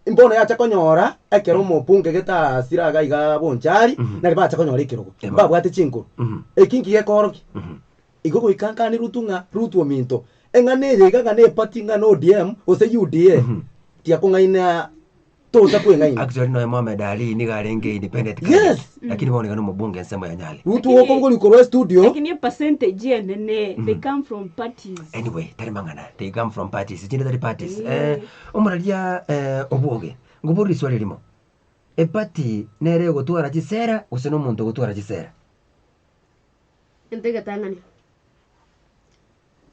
Mbono yacha konyora ekero omobunge gete asire iga iga Bonchari, nari bacha konyora ekerogo. Ebo. Mbabwate chinguru. Eki nki gekoorokia? Igo goika nkane Rutu ng'a Rutu ominto, eng'ana eye iga ng'a ne party ng'a na ODM gose UDA, tiakong'aina Tocha kweng'aina. Actually nonya Mohamed Ali nigo arenge independent candidate. Yes. Lakini bono iga nomobunge ensemo ya Nyali. Ruto okobogoria korwa estudio. Lakini epercentage enene they come from parties. Anyway, tari mang'ana. They come from parties. Chinde tari parties. Eh, omoraria eh, obwoge. Ngoborie riswali erimo. Eparty nere egotwara chisera gose nomonto ogotwara chisera? Ente egetang'ani,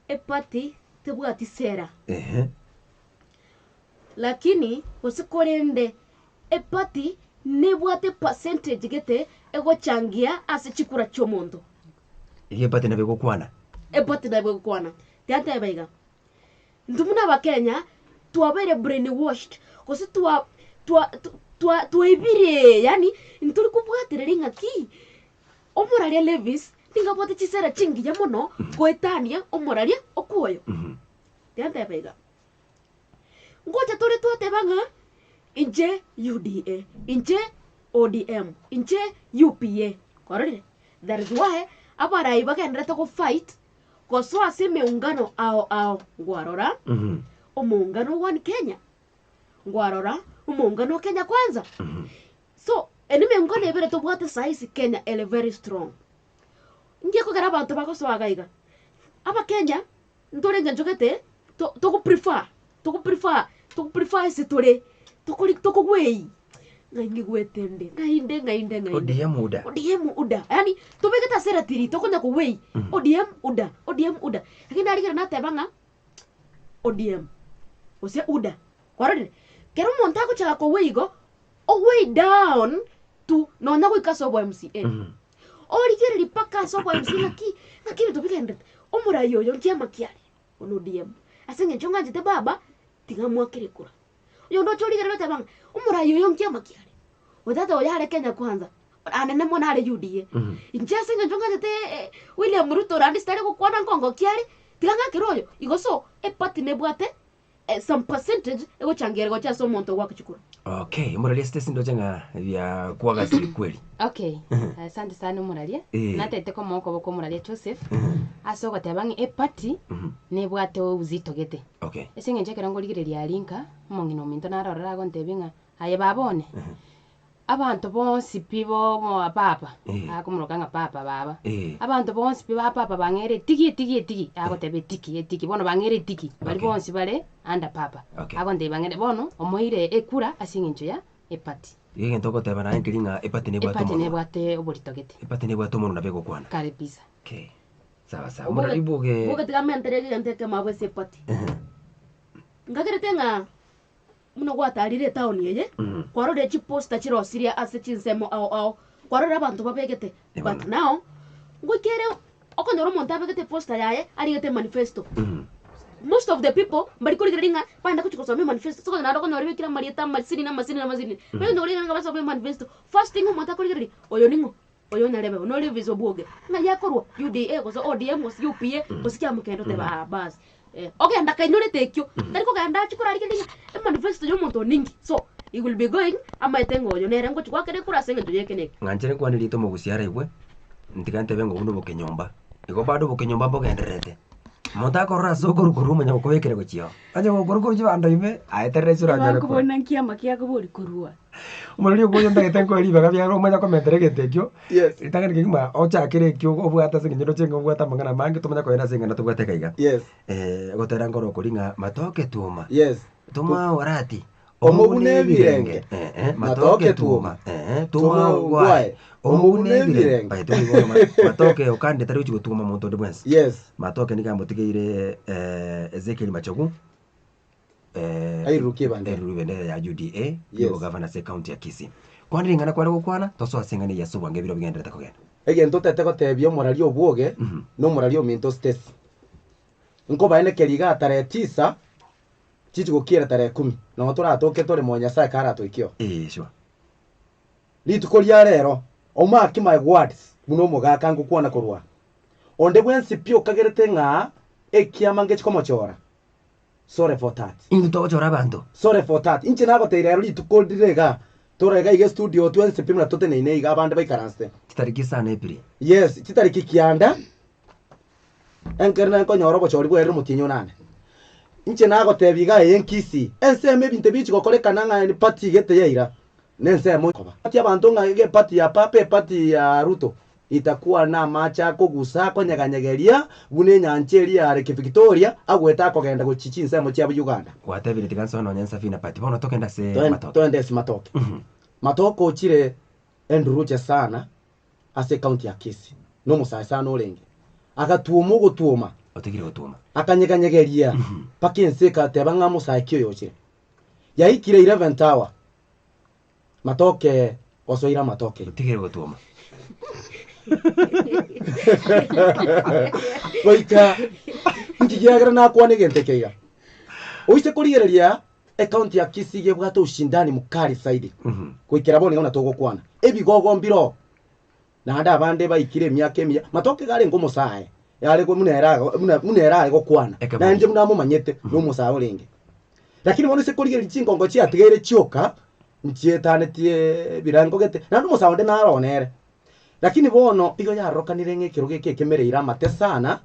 eparty tebwati sera. Ehe. Lakini gose korende eparty nebwate epercentage gete egochangia ase chikura chi'omonto. Iga eparty nabo egokwana. Eparty nabo egokwana. Tiga ntebe iga, intwe buna abakenya twabeire brainwashed gose twa twa twa twaibire yaani ntori kobwatereria ng'aki omoraria Levis nigo abwate chisera chingiya mono goetania omoraria okwoyo. Tiga ntebe iga. Ngocha tore twateba ng'a inche UDA, inche ODM, inche UPA, kwarorire? That is why abarai bagenderete go fight gosoa ase emeungano ao ao, ngwarora omoungano o One Kenya, ngwarora omoungano o Kenya Kwanza. So, ere emeungano ebere tobwate saisi Kenya ere very strong. Nki ekogera abanto bagosoa iga iga? Abakenya Ntore engencho gete to togo prefer togo prefer togo prefer ase tore tokori tokogwei ng'ai ngigwete nde ng'ai nde ng'ai nde ng'ai nde ODM UDA. ODM UDA yaani tobegete ase eratiri tokonya kogwei ODM UDA ODM UDA lakini narigereria nateba ng'a ODM gose UDA kwarorire? Kero omonto agochaka kogwa igo. Oway down to nonya goika ase obo MCA. Origereria mpaka ase obo MCA ng'aki, ng'aki ebinto bigenderete. Omorai oyo nkiama kiare, one ODM. Ase eng'encho ng'anchete baba, tiga mwakere kura. Oyonde oche origereria oteba ng'a omorai oyo nkiama kiare, otata oyo are Kenya kwanza, anene mono are UDA. Inche ase eng'encho ng'anchete William Ruto naende sitari gokwana nkongo ki are, tiga ng'akere oyo. Igo so, eparty nebwate some percentage egochangia gocha ase omonto ogoaka chikura. Okay, omorari ase ndoche ng'a bia kwagasire kweli. Okay, asante sana omoraria. Eh. Natete komoa okoboko omoraria Joseph ase ogoteba ng'a eparty nebwate obosito gete. Okay. Ase eng'encho ekero nkorigereria aria nka, omong'ina ominto narorire agontebia ng'a aye baba one, abanto bonsi pi bo papa, Eh. akomoroka ng'a papa baba, Eh. abanto bonsi pi ba papa bang'eire etiki etiki etiki, agoteba etiki etiki, bono bang'eire etiki, baria Okay. bonsi bare under papa. Okay. Agontebia bang'eire bono, omoire ekura ase eng'encho ya eparty. Iga egento ogoteba naye nkeri ng'a eparty nebwate Eparty omonwa. nebwate oborito gete. Eparty nebwate omonwa nabo egokwana. Karibisa. Okay. Sawa sawa. Omorari boge. Boge tiga mentere egento ekemo abwo ase eparty. Nkagerete ng'a buna gwatarire etown eye, kwarorire chiposter chirosirie ase chinsemo ao ao, kwarorire abanto babegete, but now, ngoika ere okonyora omonto abegete eposter yaye arigete emanifesto. Most of the people mbari korigereria ng'a bagenda gochia gosoma emanifesto, ase okonyora naende okonyora ebekire amarieta amasini na amasini na amasini, bagenda korigereria ng'a basome emanifesto, first thing omonto akorigereria, oyo ning'o? Oyo narebe buna ore Lewis Obwoge, ng'ai akorwa? UDA gose ODM gose UPA gose kiama kende otebe aa baas. Eh, ogenda kainyorete ekio, tari kogenda achie korarigereria ng'a emanifesto ya omonto one ninki. So, he will be going amaete ng'a oyo nere ngochia goakera ekura ase eng'encho ya eke na eke. Ng'anchere nkwane rieta omogusi araigwe, ntiga ntebe ng'a obwo nobokenyomba. Igo bado obokenyomba mbogendererete. Omonto akorora ase okorwa korwa omanya gokobekera gochia oo. Onye gokorwa korwa chibando ime, aye terera ase oranyore kora. Ebakobona nkiama kiakobori korwa. Omoreri okonya ntagete nkoe ribaga biaro omanye komentera egento ekio, Yes. ritang'ani kegima ochakere ekio obwate ase eng'encho ndoche ng'a obwate amang'ana amange tomanye koenda ase eng'ana tobwate iga iga. Yes. Gotera nkoro okori ng'a matoke twoma, Yes. toma orati, Omobune ebirenge. Matoke twoma, toma ogwae, omobune ebirenge. By the way bono matoke okande tari gochi gotwoma monto onde bwensi. Yes. Matoke nigo amotigeire Ezekiel Machogu. Airurukie ebendera. Airurukie ebendera ya UDA Yes. y'obogavana ase ekaunti ya Kisii. Kwana ring'ana kware gokwana, tosoe ase eng'ana eye ase obwango ebiro bigenderete kogenda. Egento otete gotebia omorari obwoge na omorari ominto Stacy. Nkobaenekeria igaa tarehe tisa chichi gokiera tarehe kumi nonye toratoke tore moyo Nyasaye karatoike oo. Eh, sure. Rituko ria rero omaki my words buna omogaka ngokwana korwa aa. Onde bwensi pi okagerete ng'a ekiama ngechi komochora Sorry for that. Intwe togochora abanto. Sorry for that. Inche nagoteire ero rituko rire igaa, tore iga iga estudio twensi pi buna toteneine iga abande baikaransete. Chitariki isano April. Yes, chitariki kianda, enkero nare nkonyora obochori bwaerire omotienyi onane. Inche nagotebia iga eye nkisii, ensemo ebinto ebi bichi gokorekana ng'a party gete yaira, na ensemo koba. Ati abanto ng'a iga eparty ya papa, eparty ya Ruto, Itakuwa namache akogusa akonyeganyegeria buna enyancha eria ya Lake Victoria agwete akogenda gochia chinsemo chia Uganda. Gwatebire tiga nsoe nonya ensafina party bono togende ase Toen- matoke. Toende ase matoke. Matoke ochire enduruche sana ase ecounty ya Kisii. Nomosae sana orenge. Agatuoma ogotuoma. Otigire gotuoma. Akanyeganyegeria mpaka ense egateba ng'a mosae ki oyo ochire. Yaikire 11th hour. Matoke osoire amatoke. Otigire gotuoma. Goika inki kiagera nakwana egento eke iga. Oise korigereria ecounty ya Kisii iga ebwate ushindani mkali zaidi. Goikera bono iga buna togokwana. Ebigogo mbiroo. Naende abande baikire emiaka emiya, matoke iga arenge omosae, yare buna ere ago buna buna ere are gokwana, Ekebori. na inche buna amomanyete, na omosae orenge. Lakini bono ase korigereria chingongo chiatigaire chioka, nchietanetie ebirengo gete, naende omosae onde naro nere. Lakini bono igo yarokanire ng'a ekerogo eke ekemereire amate sana,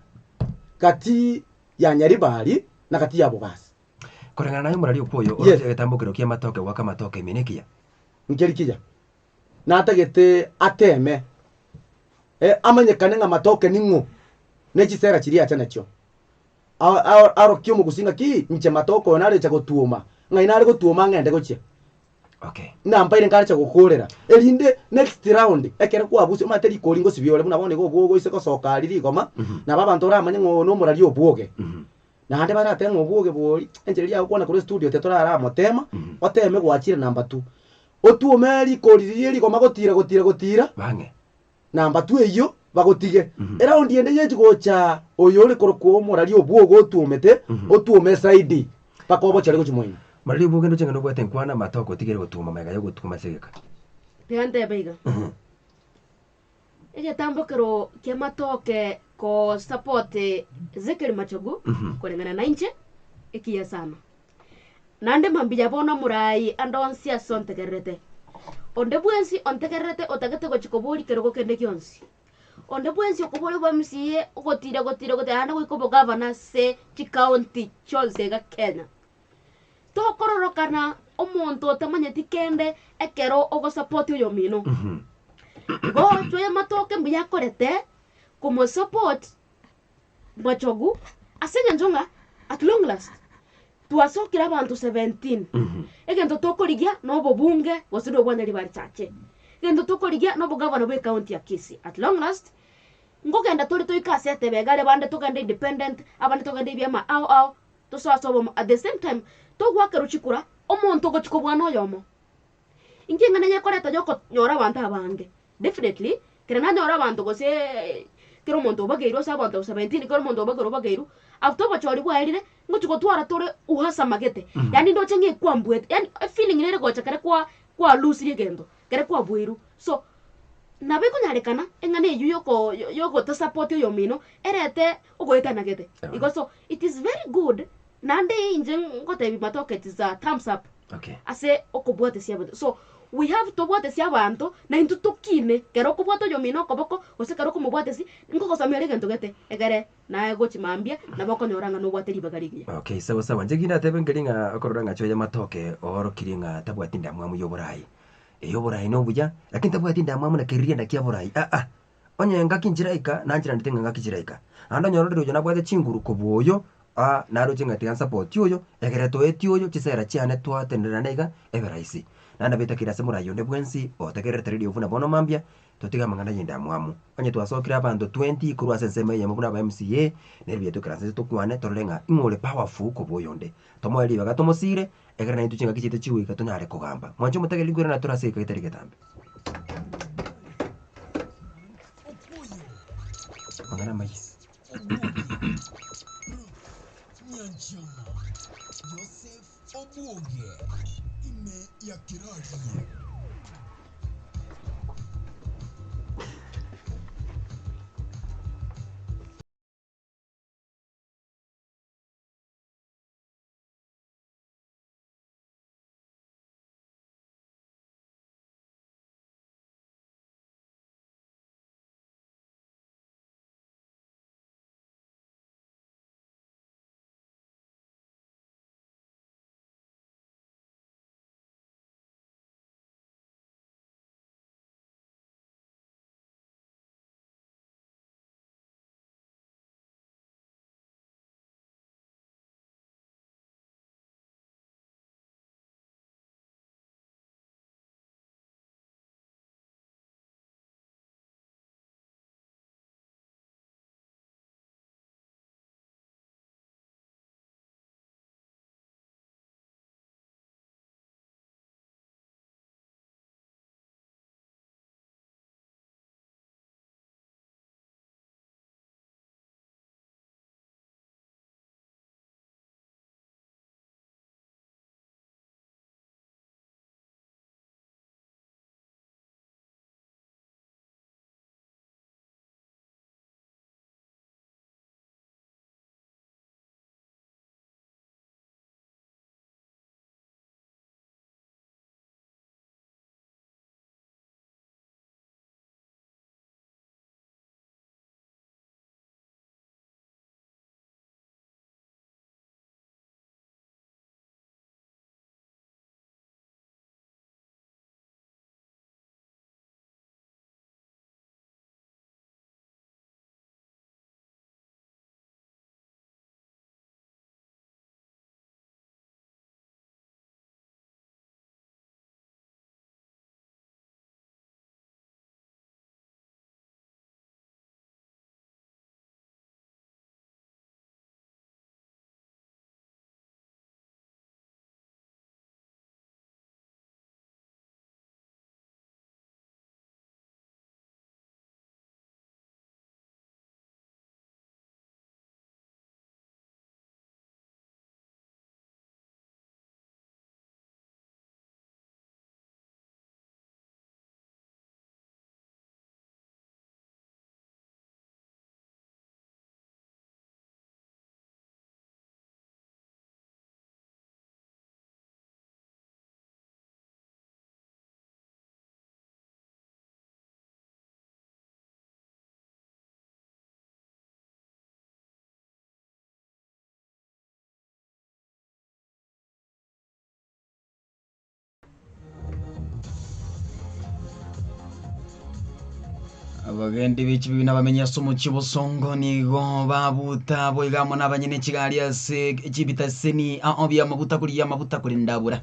gati ya Nyaribari na gati ya Bobasi. Koreng'ana naye omorari okwo oyo Yes. oroche egetambokero kia amatoke goaka amatoke ime nekiya. Nkeri kiya. natagete ateeme, amanyekane ng'a matoke ning'o, ne chisera chiria acha nachio. Arokie omogusii ng'a ki, inche matoke oyo narecha gotuoma, ng'ai nare gotuoma ng'ende gochia. Okay. Nambaire nkarecha gokorera, erinde next round ekero kwabusia omanyete rikori ngosibia ore buna bono iga obwoge oise gosoka aria rigoma, nabo abanto oramanye ng'a oyo nomorari obwoge. Naende baratebe ng'a obwoge boria, enchera eria agokwana korwa estudio titorara motema, oteme gwachire number two. Otuome rikori riria rigoma gotira gotira gotira. Bang'e. Namba two eyio bagotige. Eraundi ende yechi gocha oyo ore korokwa omorari obwogo otuomete, otuome esaidi mpaka obochore gochia moino. Marari obwoge ndoche ng'a nobwate enkwana amatoke otigere gotwoma magega yogotwoma ase egeka. Tiga ntebe iga. Egetambokero ki'amatoke ko support Ezekiel Machogu koreng'ana na inche ekiya sana. Naende mambia bono omoraai ande onsi ase ontegererete. Onde bwensi ontegererete otagete gochia koboria kerogo kende gionsi. Onde bwensi okoboria obo MCA ogotira gotira gotira naende goika obogavana ase chikaunti chionsi iga Kenya. Tokororokana omonto otamanyeti kende ekero ogosupport oyomino. Gochwa amatoke mbuya akorete komosupport Machogu ase eng'encho ng'a at long last twasokire abanto 17. Egento tokorigia na obobunge gose na obwanyari ba risache. Egento tokorigia na obogavana bwa ecounty ya Kisii. At long last nkogenda tore toike ase etebe iga aria abande togende independent, abande togende ebiama ao ao, tosoe ase obomo. At the same time togoakerwa chikura omonto ogochia kobua noyomo. Inki eng'ana eye ekoreta yokonyora abanto abange? Definitely, kere nanyore abanto gose kera omonto obageirwe ase abanto 17 kera omonto obageirwe obageirwe, after obochori bwaerire, ngochi gotwara tore uhasama gete, yaani ndoche ng'a ekwambuete, yaani efeeling nere egocha ekere kwa kwalusirie egento, ekere kwabuirwe. So, nabo ekonyarekana eng'ana eywo yoko yogotasupport oyomino, erete ogoetana gete. Igo so, it is very good, naende inche ngotebi matoke it is a thumbs up. Okay. Ase okobwatesia abanto. So, we have tobwatesie abanto, na intwe tokine, kero okobwata oyomino okoboko, gose kero okomobwatesia, nkogosomia ore egento gete, egere naye gochia mambia, nabo okonyora ng'a nobwate ribaga rigiya. Okay, sawa sawa. Inche kindatebe nkeri ng'a okorora ng'a choyo amatoke oorokirie ng'a tabwati ndamwamu ya oborai. Eeh oborai nobuya, lakini tabwati ndamwamu na keriria kia borai aa. Onye engaki nchiraika, nanchiranete ng'a engaki chiraika. Naende onye ororire oyo nabwate chinguru kobua oyo, aa naroche ng'a tiga nsapoti oyo, egere toetie oyo, chisera chiane twatenerana iga, ebe rahisi. Naende nabo etakeire ase morai onde bwensi, otegererete radio buna bono mambia, totige amang'ana y'endamwamu. Onye twasokire abanto twenty korwa ase ensemo eyemo buna aba MCA, nere buya toikaranse inse tokwane torore ng'a ing'o ore powerful kobua oyonde. Tomoe ribaga tomosire, egere naintwe chingaki chiaito chigoika tonyare kogamba. Mwanche omotegereri nkoirana tore ase egeka getari getambe. Amang'ana amaya. Nyanchama Joseph Obwoge ime ya Kirario. Abagendi be chibibi nabamenyi ase omochie o Bosongo nigo babuta boigo amo nabanyene chigari ase chibitaseni ao bi'amaguta korigia amaguta korende abura.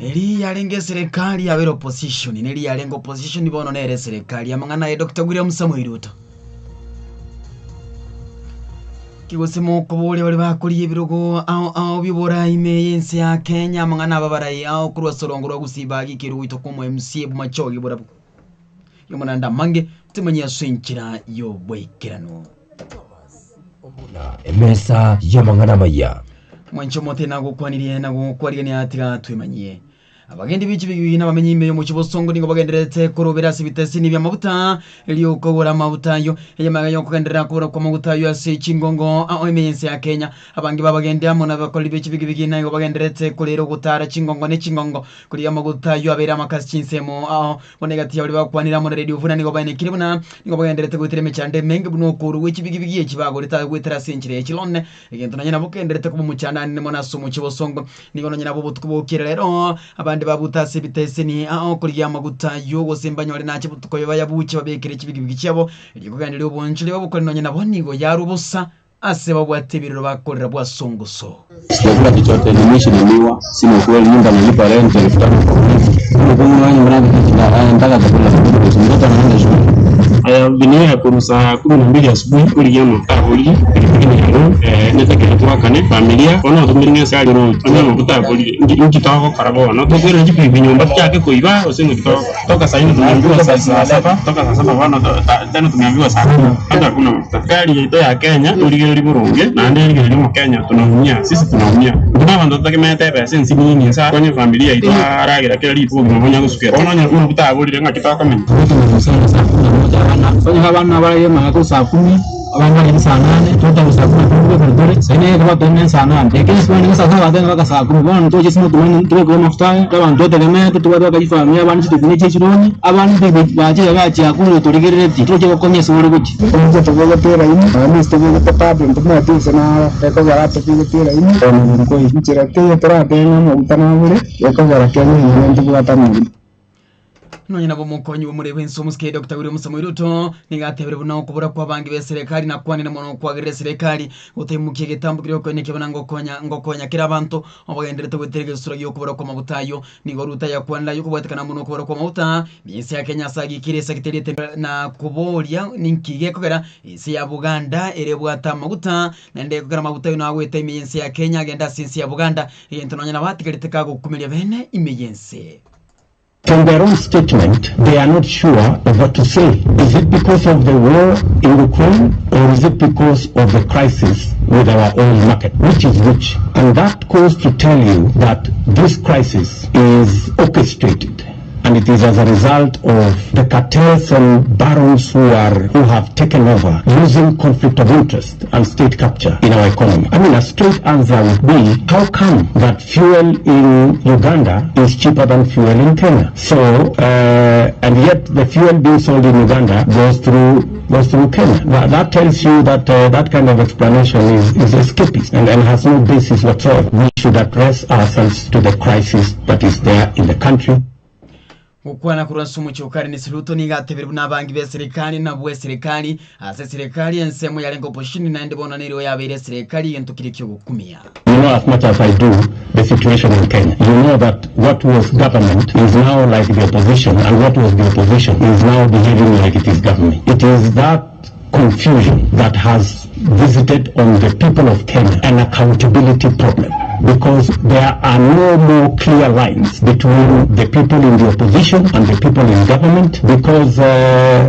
Eri yarenge eserekari yabere opposition, neri yarenge opposition bono nere eserekari. Amang'ana aye Doctor William Samoei Ruto. Ki gose mokoboria baria bakoria ebirogo ao ao bi'oborai ime y'ense ya Kenya amang'ana ababarai ao korwa ase orongo rwa Gusii bagikirwe goitwa kwa omo MCA Bomachoge Borabu. Yomonanda amange timanyia ase enchera y'oboikeranu. Emesa y'amang'ana amaya. Mwanche omote nagokwanirie na gokwarigania tiga twemanyie. Abagendi be chibigibigi na abamenyi ime y'omochie bosongo nigo bagendererete korobera ase ebiteseni bi'amaguta erio kogora amaguta ayio. Eyamaega y'okogenderera kobora kw'amaguta ayio ase chingongo ao ime y'ense ya Kenya. Abange b'abagendi amo nabakoreri be chibigibigi naigo bagendererete korera ogotara chingongo ne chingongo korigia amaguta ayio abeire amakasi chinsemo ao. Bono egati ya baria bagokwanire amo na Radio Vuna nigo baenekire buna nigo bagendererete goetera emechando emenge buna okoorwa gwe chibigibigi echi bagorete goetera ase enchera ye chilone. Egento nonye nabo kenderete koba omochandanene mono ase omochie bosongo, nigo nonye nabo obotuko bokire rero, abande babuta ase ebiteseni ao korigia amaguta ayio, gose mbanyore nache botuko oyo bayabuche babekere chibigibigi chiabo, erio kogendereria obonchori bw'obokori nonye nabo nigo yarwa bosa ase babwate ebirero bakorera bwasongoso. Sijakula chochote, nimeishi na miwa, sina ukweli, nyumba nalipa rent 5,000 kwa mwezi. Nataka chakula, mtoto anaenda shule. Aya bine korwa saa kumi na mbili asubuhi origia amafuta aborire pikipiki nero netakire twakane familia bono otomire ng'a ase are road onye amafuta aborire nki nki togokora bono tokoirana chipikipiki nyomba tochake koiba gose ng'aki togokora toka saa nne tumeambiwa saa saa saba toka saa saba bono tena tumeambiwa saa kumi hata hakuna mafuta. Serikali yaito ya Kenya torigereria boronge naende erigereria omokenya tunaumia sisi tunaumia intwe na abanto totakemerete ebesa ense nini ase akonye efamilia yaito aragera kera rituko obogima bonya gosukera bono onye amafuta aborire ng'aki tokomenya. Onye abana baraire magaka saa kumi abande baraire saa nane totagwa saa kumi na mbili tore saa ine ekero batenene saa nane ekero ase barenge saa saba batene mpaka saa kumi bono toche ase motumani tobekwe amafuta aya abanto totegemeete tobwate baka chifamiri abande chitofuni chie chironi abande bachire bachia kure torigereretie toche gokonya ase ore gochia. Inche tobegete eraini, nonya ase tobegete bado ntomanyeti gose naro ekogera tobegete eraini, bono nkoi. Nchera teiyo toratebe ng'a amaguta nabore, ekogera Kenya enyene ntobwate amaguta. Nonya nabo omokonyi bw'omorei bw'ense omosike Doctor William Samoei Ruto nigo atebire buna okobora kw'abange b'eserekari nakwanire mono okwagerera eserekari gotaimokia egetambo keria okoenekia buna ngokonya ngokonya kera abanto obagenderete goetera egesusuro gi'okobora kw'amaguta ayio. Nigo Ruto ayakwanire ayio kobwatekana amo nokobora kw'amaguta ense ya Kenya ase agikire esagita eriete na koboria ninki gekogera ense ya Buganda ere ebwate amaguta naende ekogera amaguta ayio nagoeta ime y'ense ya Kenya agende ase ense ya Buganda egento nonya nabo atigarete kagokumeria bene ime y'ense. From their own statement they are not sure of what to say. Is it because of the war in Ukraine or is it because of the crisis with our oil market? Which is which? And that goes to tell you that this crisis is orchestrated and it is as a result of the cartels and barons who are who have taken over using conflict of interest and state capture in our economy. I mean, a straight answer would be how come that fuel in Uganda is cheaper than fuel in Kenya? So, and yet the fuel being sold in Uganda goes through goes through Kenya. That, that tells you that that kind of explanation is, is escapist and, and has no basis whatsoever. We should address ourselves to the crisis that is there in the country. Gokwana korwa ase omochie o Karenesi Ruto nigo atebire buna abangi b'eserekari nabwo eserekari ase eserekari ensemo yarenge opposition naende bono nerigo yabeire eserekari egento keria kiogokumia. You know as much as I do the situation in Kenya. You know that what was government is now like the opposition and what was the opposition is now behaving like it is government. It is that confusion that has visited on the people of Kenya an accountability problem because there are no more clear lines between the people in the opposition and the people in government because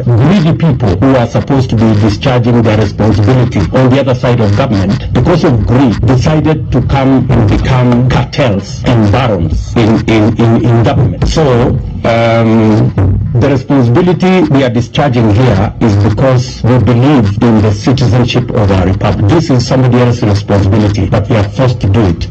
greedy people who are supposed to be discharging their responsibility on the other side of government because of greed decided to come and become cartels and barons in, in, in, in government. So um, the responsibility we are discharging here is because we believe in the citizenship of our republic. This is somebody else's responsibility, but we are forced to do it.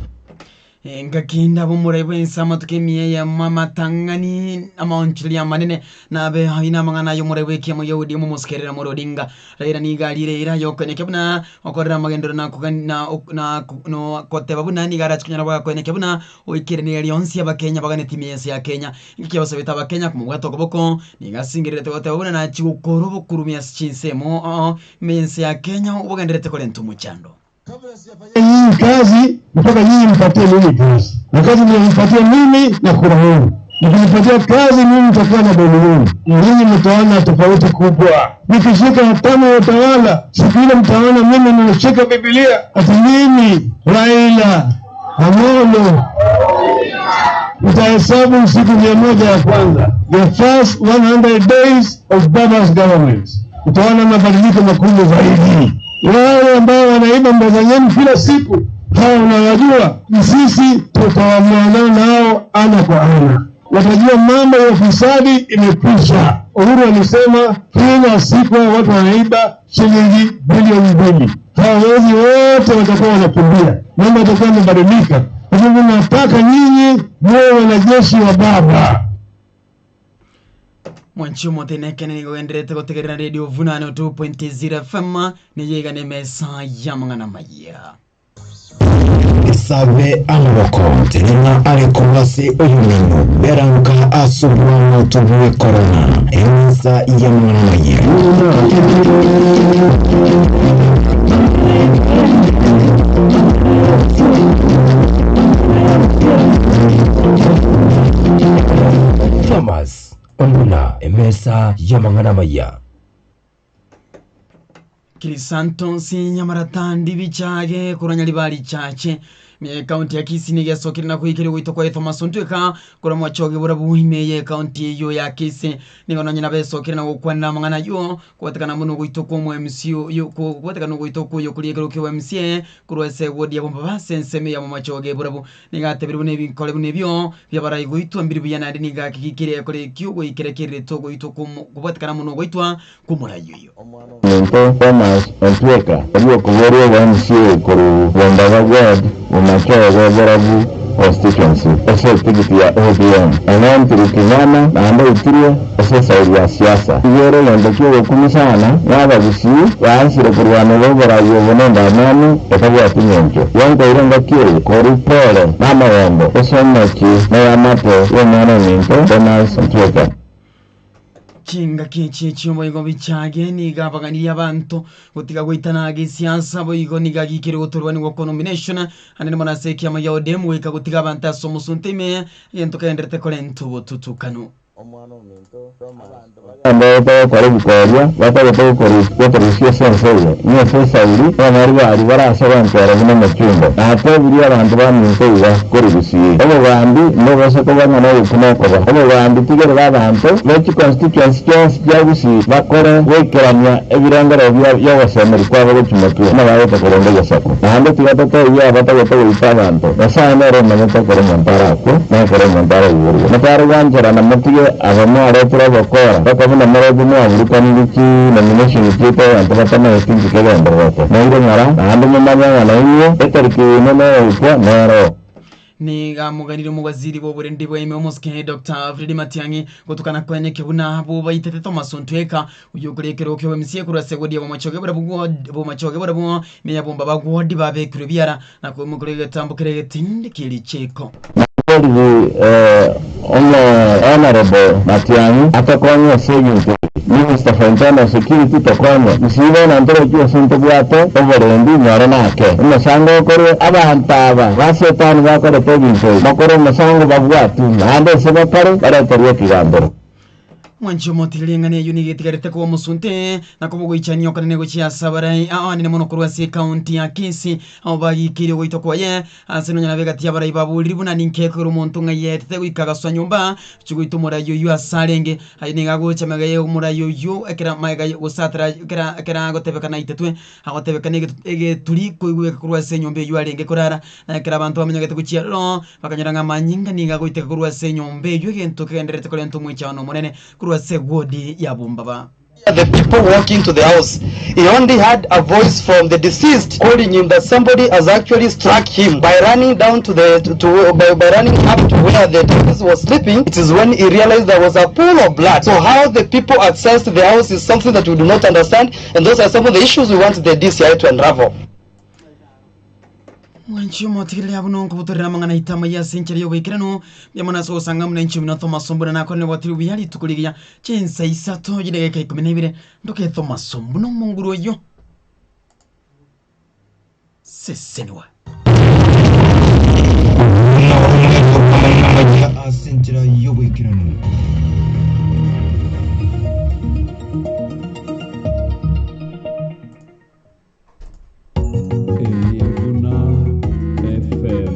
Engaki ndabomore bwensi amatuko emiya eyemo amatang'ani amaonchoreria amanene nabe ayio namang'ana ay'omoraibu bw'ekiamo Yahudi omomosekerera more Odinga. Raila nigo arire eira y'okoenekia buna okorera amagenderero na kogani na na na goteba buna nigo arache konyora bagakoenekia buna oikeranirie rionsi abakenya baganetie ime y'ense ya Kenya. Engaki yabasabete abakenya komobwata okoboko nigo asingererete goteba buna nachie gokora obokurumi ase chinsemo oo ime y'ense ya Kenya obogendererete korenta omochando. Hii kazi mpaka nyinyi mpatie mimi kazi, na kazi mnayoipatia mimi na kura yenu. Nikinipatia kazi mimi nitakuwa na deni yenu, nyinyi mtaona tofauti kubwa. Nikishika hatamu ya utawala, siku ile mtaona mimi nimeshika Biblia, ati mimi Raila Amolo mtahesabu siku 100 ya kwanza, the first 100 days of Baba's government, utaona mabadiliko makubwa zaidi. Wale ambao wanaiba mboga yenu kila siku, hao unawajua, sisi tutawamuana nao ana kwa ana, watajua mambo ya ufisadi imekwisha. Uhuru alisema kila siku hao watu wanaiba shilingi bilioni 2. Hao wezi wote watakuwa wanakimbia, mambo yatakuwa yamebadilika. Kwa hivyo nataka nyinyi muwe wanajeshi wa Baba. Mwanchi omote nekene nigo ogendererete gotegerera Radio Vuna 102.0 FM niyo iga nemesa y'amang'ana amaya. Esabe amaboko tenena are korwa ase oyomino beranka ase obwamo tobue korona emesa y'amang'ana amaya. Thomas Onduna emesa y'amang'ana amaya. Kirisanto Nyamaratandi bichage korwa Nyaribari Chache me county ya Kisii nigo esokire na koikeria ogoitwa kwaye Thomas Ontweka korwa mochoge borabu ime ye county eyio ya Kisii nigo nonye nabo esokire na gokwanera amang'ana ayio kobwatekana mono ogoitwa kwa omo MC oyo kobwatekana ogoitwa kwa oyo koria ekero kia MCA korwa ase eward ya Bombaba ase ensemo ya momachoge borabu nigo atebirie buna ebikore buna ebio biabarai goitwa mbiri buya naende nigo akigikire ekore ekio goikera ekererete ogoitwa kwa omo kobwatekana mono ogoitwa kwa omorai oyo. Omonto Thomas Ontweka oria okoborwa obo MCA korwa Bombaba Ward Bomachoge Borabu Constituency ase etigiti ya ODM, onentire Kimana naende oitirwe ase esauri ya siasa. Igo ere egento ki'ogokumia sana ng'a abagusii baansire korwanera oborai obo nendamwamu etabwati ng'encho. Yonkoira engaki eye korwa pore namagombo ase omochie neamate y'omwana ominto Thomas Ontweka. Chingaki echi chi'oboigo bichage nigo abaganirie abanto gotiga goitana gesiasa boigo nigo agikire gotorwanigwa kwa nomination anene mono ase ekiama gia ODM goika gotiga abanto ase omosunte ime egento kegenderete korenta obotutukanu. Bagendererete gokora ebikoria, batagete gokorusia ase ense eye, ng'a ase esauri abanyori baria bare ase gontwera buna emechumbe. Natebirie abanto baminto iga korugusia obogambi mbobose koba ng'a nogokuna okoba. Obogambi tigerera abanto be chiconstituency chionsi chia Gusii bakore goikerania ebirengerero bi'ogosemeria kwabo gochia motwe buna bagete korenda egesaku. Naende tiga totebie abatagete goita abanto, Nyasae nere omanyete ekero omonto arakwe, na ekero omonto araiborwe. Motare gwancherana motige aba mwaretire obokora, mpaka buna moroche mwaburukanirie chinomination chiaito abanto batamanyeti inki kegendererete. Moire ng'ora, naende momanye ng'a nainwe etariki yaino negoikwa nero. Nigo amoganire omowaziri bw'oborendi bwaime omosike Doctor Fred Matiang'i gotukana kweneke buna abwo baitete Thomas Ontweka oyio okore ekerogo kia MCA korwa ase ward ya Bomachoge barabwo Bomachoge barabwo meya bomba ba ward babekirwe biara na koimokerwa egetambo kere egetindi kie richiko. Naboriri omo Honourable Matiang'i atokonye ase ebinto ebi. Minister for Internal Security tokonye. Gusii bono ntorochi gose ntobwate oborendi nyore nake omosango okorwe. Abanto aba ba Setani bakorete ebinto ebi bakore omosango babwatwe naende ase bakare bareterwe ekegambero. Mwanche omotigerie eng'ana eyio nigo etigarete koba omosunte, na koba ogoichania okonene gochia ase abarai abanene mono korwa ase ekaunti ya Kisii, abwo bagikeirie ogoitwa kwaye. Ase nonya nabe egati y'abarai baborire buna ninki ekogera omonto ng'a yaetete goika agasoa nyomba, gochia goita omorai oyio ase arenge. Aye nigo agocha magega ya omorai oyio ekero magega gose atara ekero ekero agotebekana aitetwe, agotebekana egetu egeturi koigweka korwa ase enyomba eyio arenge korara. Na ekero abanto bamenyogete gochia aroro, bakanyora ng'a amanyinga nigo agoiteka korwa ase enyomba eyio, egento kegendererete korenta omwechano omonene korwa ase ewodi ya bombaba. The people walking to the house. He only heard a voice from the deceased calling him that somebody has actually struck him. By running down to the to by, by running up to where the deceased was sleeping, it is when he realized there was a pool of blood. So how the people accessed the house is something that we do not understand, and those are some of the issues we want the DCI to unravel. Mwanchi omotigereri abwo nonkobutorera amang'ana aito amaya ase enchera y'oboikeranu, mbuya mono ase ogosanga amo nainche omino Thomas Ombuna nakorire nobwatiri buya rituko rigiya chinsa isato chidageka ikomi na ibere ndoke Thomas Ombuna omonguru oyio seseniwa. Buna omoerio bw'amang'ana amaya ase enchera y'oboikeranu. Eye buna FM.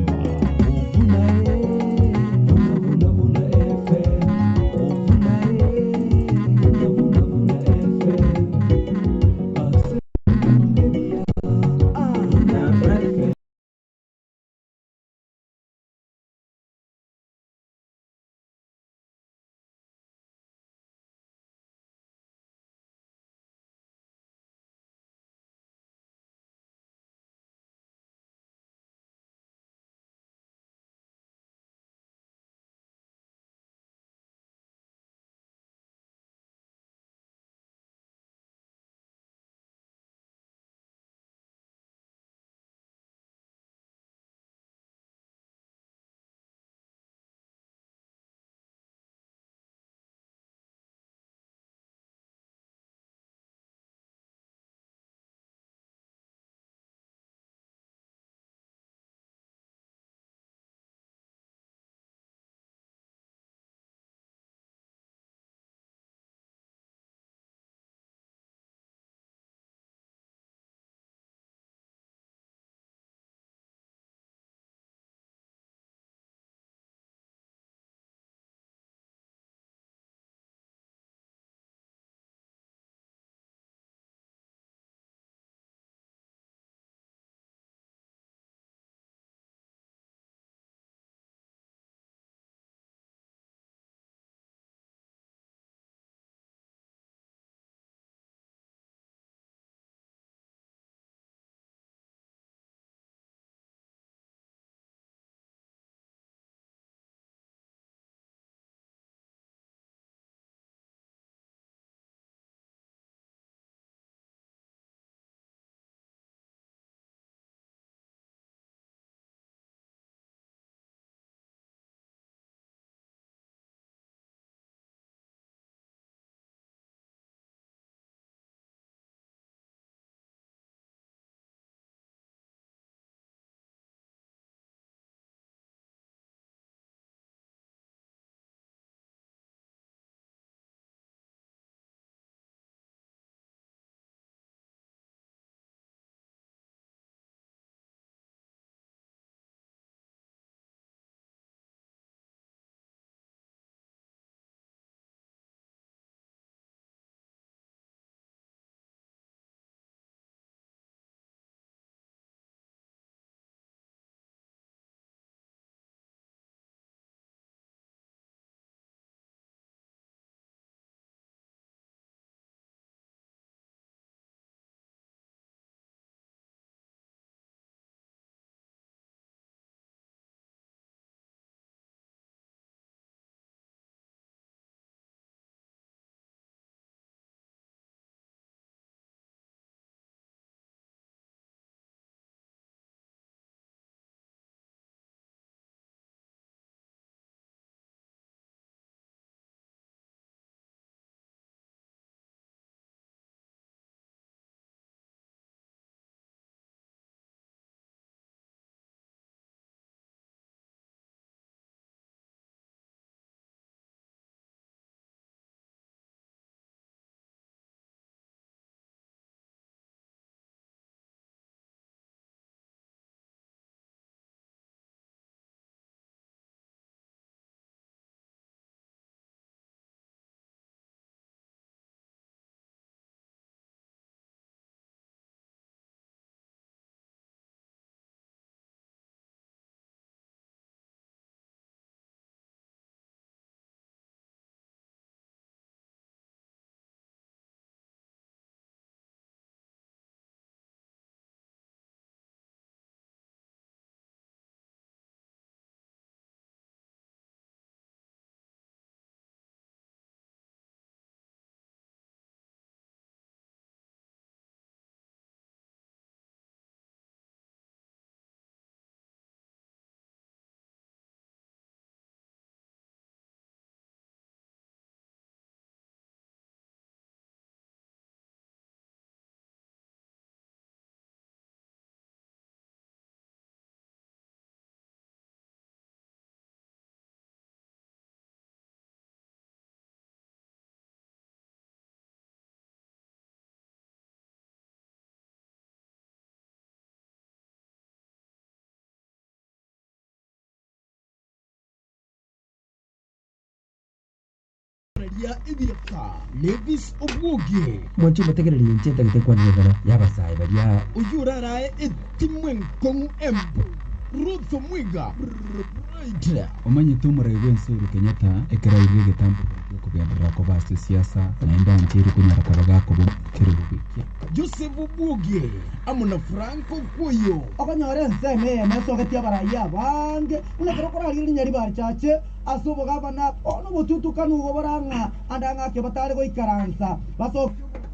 Omorandia ebiaka, Levis Obwoge. Mwanche omotegereri inche ntagete nkwanere igoro y'abasae baria. Oyio orarae etimu enkong'u embu, Ruth Omwiga, Bright. Omanyete omorai bw'ense Uhuru Kenyatta ekero airire egetambo gi'okogenderera koba ase siasa naende ancheirwe konyara koba gakoba omoikereru bw'ekia. Joseph Obwoge amo na Frank Okuoyo. Okonyora ensemo eyemo esogetie abarai abange, buna ekero okorarigereria Nyaribari Chache ase obogavana, bono obotutukanu igo bore ang'a ande ang'a ake batare goikaransa basokie omonto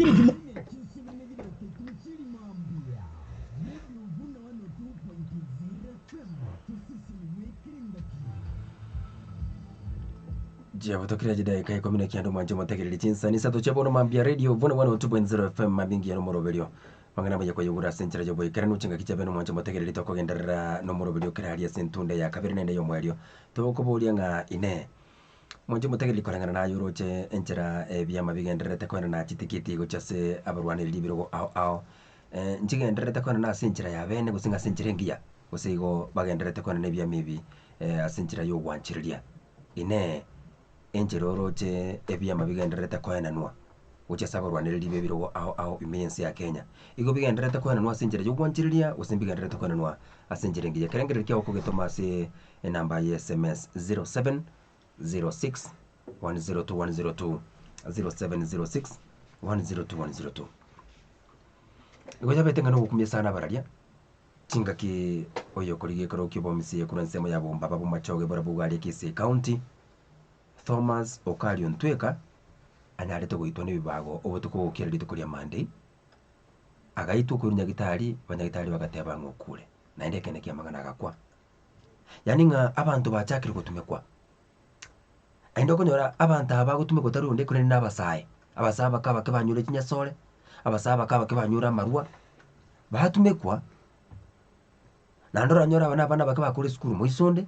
oyomo. Chiabotokire chidaeka ikomi na kianda omwanche omotegereri chinsani isato chia bono mambia radio bono 102.0 FM mambia engiya nomoroberio mang'ana maya koyegura ase enchera y'oboikeranu chingaki chia bene omwanche omotegereri tokogenderera nomoroberio kera aria ase entunda ya kabere naende y'omoerio tokoboria ng'a inee Omonto omotegereri koreng'ana naye oroche enchera ebiama bigendererete koenana chitikiti gochia ase abarwanereri ebirogo ao ao, nchigendererete koenana ase enchera ya bene gose ng'a ase enchera engiya, gose igo bagendererete koenana ebiama ebi ase enchera ya ogwanchereria. Inee! Enchera oroche ebiama bigendererete koenanwa gochia ase abarwanereri b'ebirogo ao ao ime y'ense ya Kenya, igo bigendererete koenanwa ase enchera ya ogwanchereria gose mbigendererete koenanwa ase enchera engiya? Ekerengererio kiago kogetoma ase Enamba ye sms 0706 102 102 0706 102 102. Igo yabete ng'a nogokumia sana abararia, chingaki oyokorigia ekero kia obomisia korwa ensemo ya bombaba bomachoge bora bogaria Kisii County, Thomas Okario Ntweka, anyarete goitwa nebibago obotuko bogokera rituko ria Monday, agaitwa korwa nyagitari, abanyagitari bagateba ng'a okure, naende ekeene kiamang'ana agakwa. Yaani ng'a abanto bachakire gotumekwa, naende okonyora abanto aba bagotumekwa tari onde korende na abasae, abasae abake abake banyure chinyasore, abasae abake abake banyure amarwa, batumekwa, naende oranyore aba na abana abake bakore esukuru moiso onde,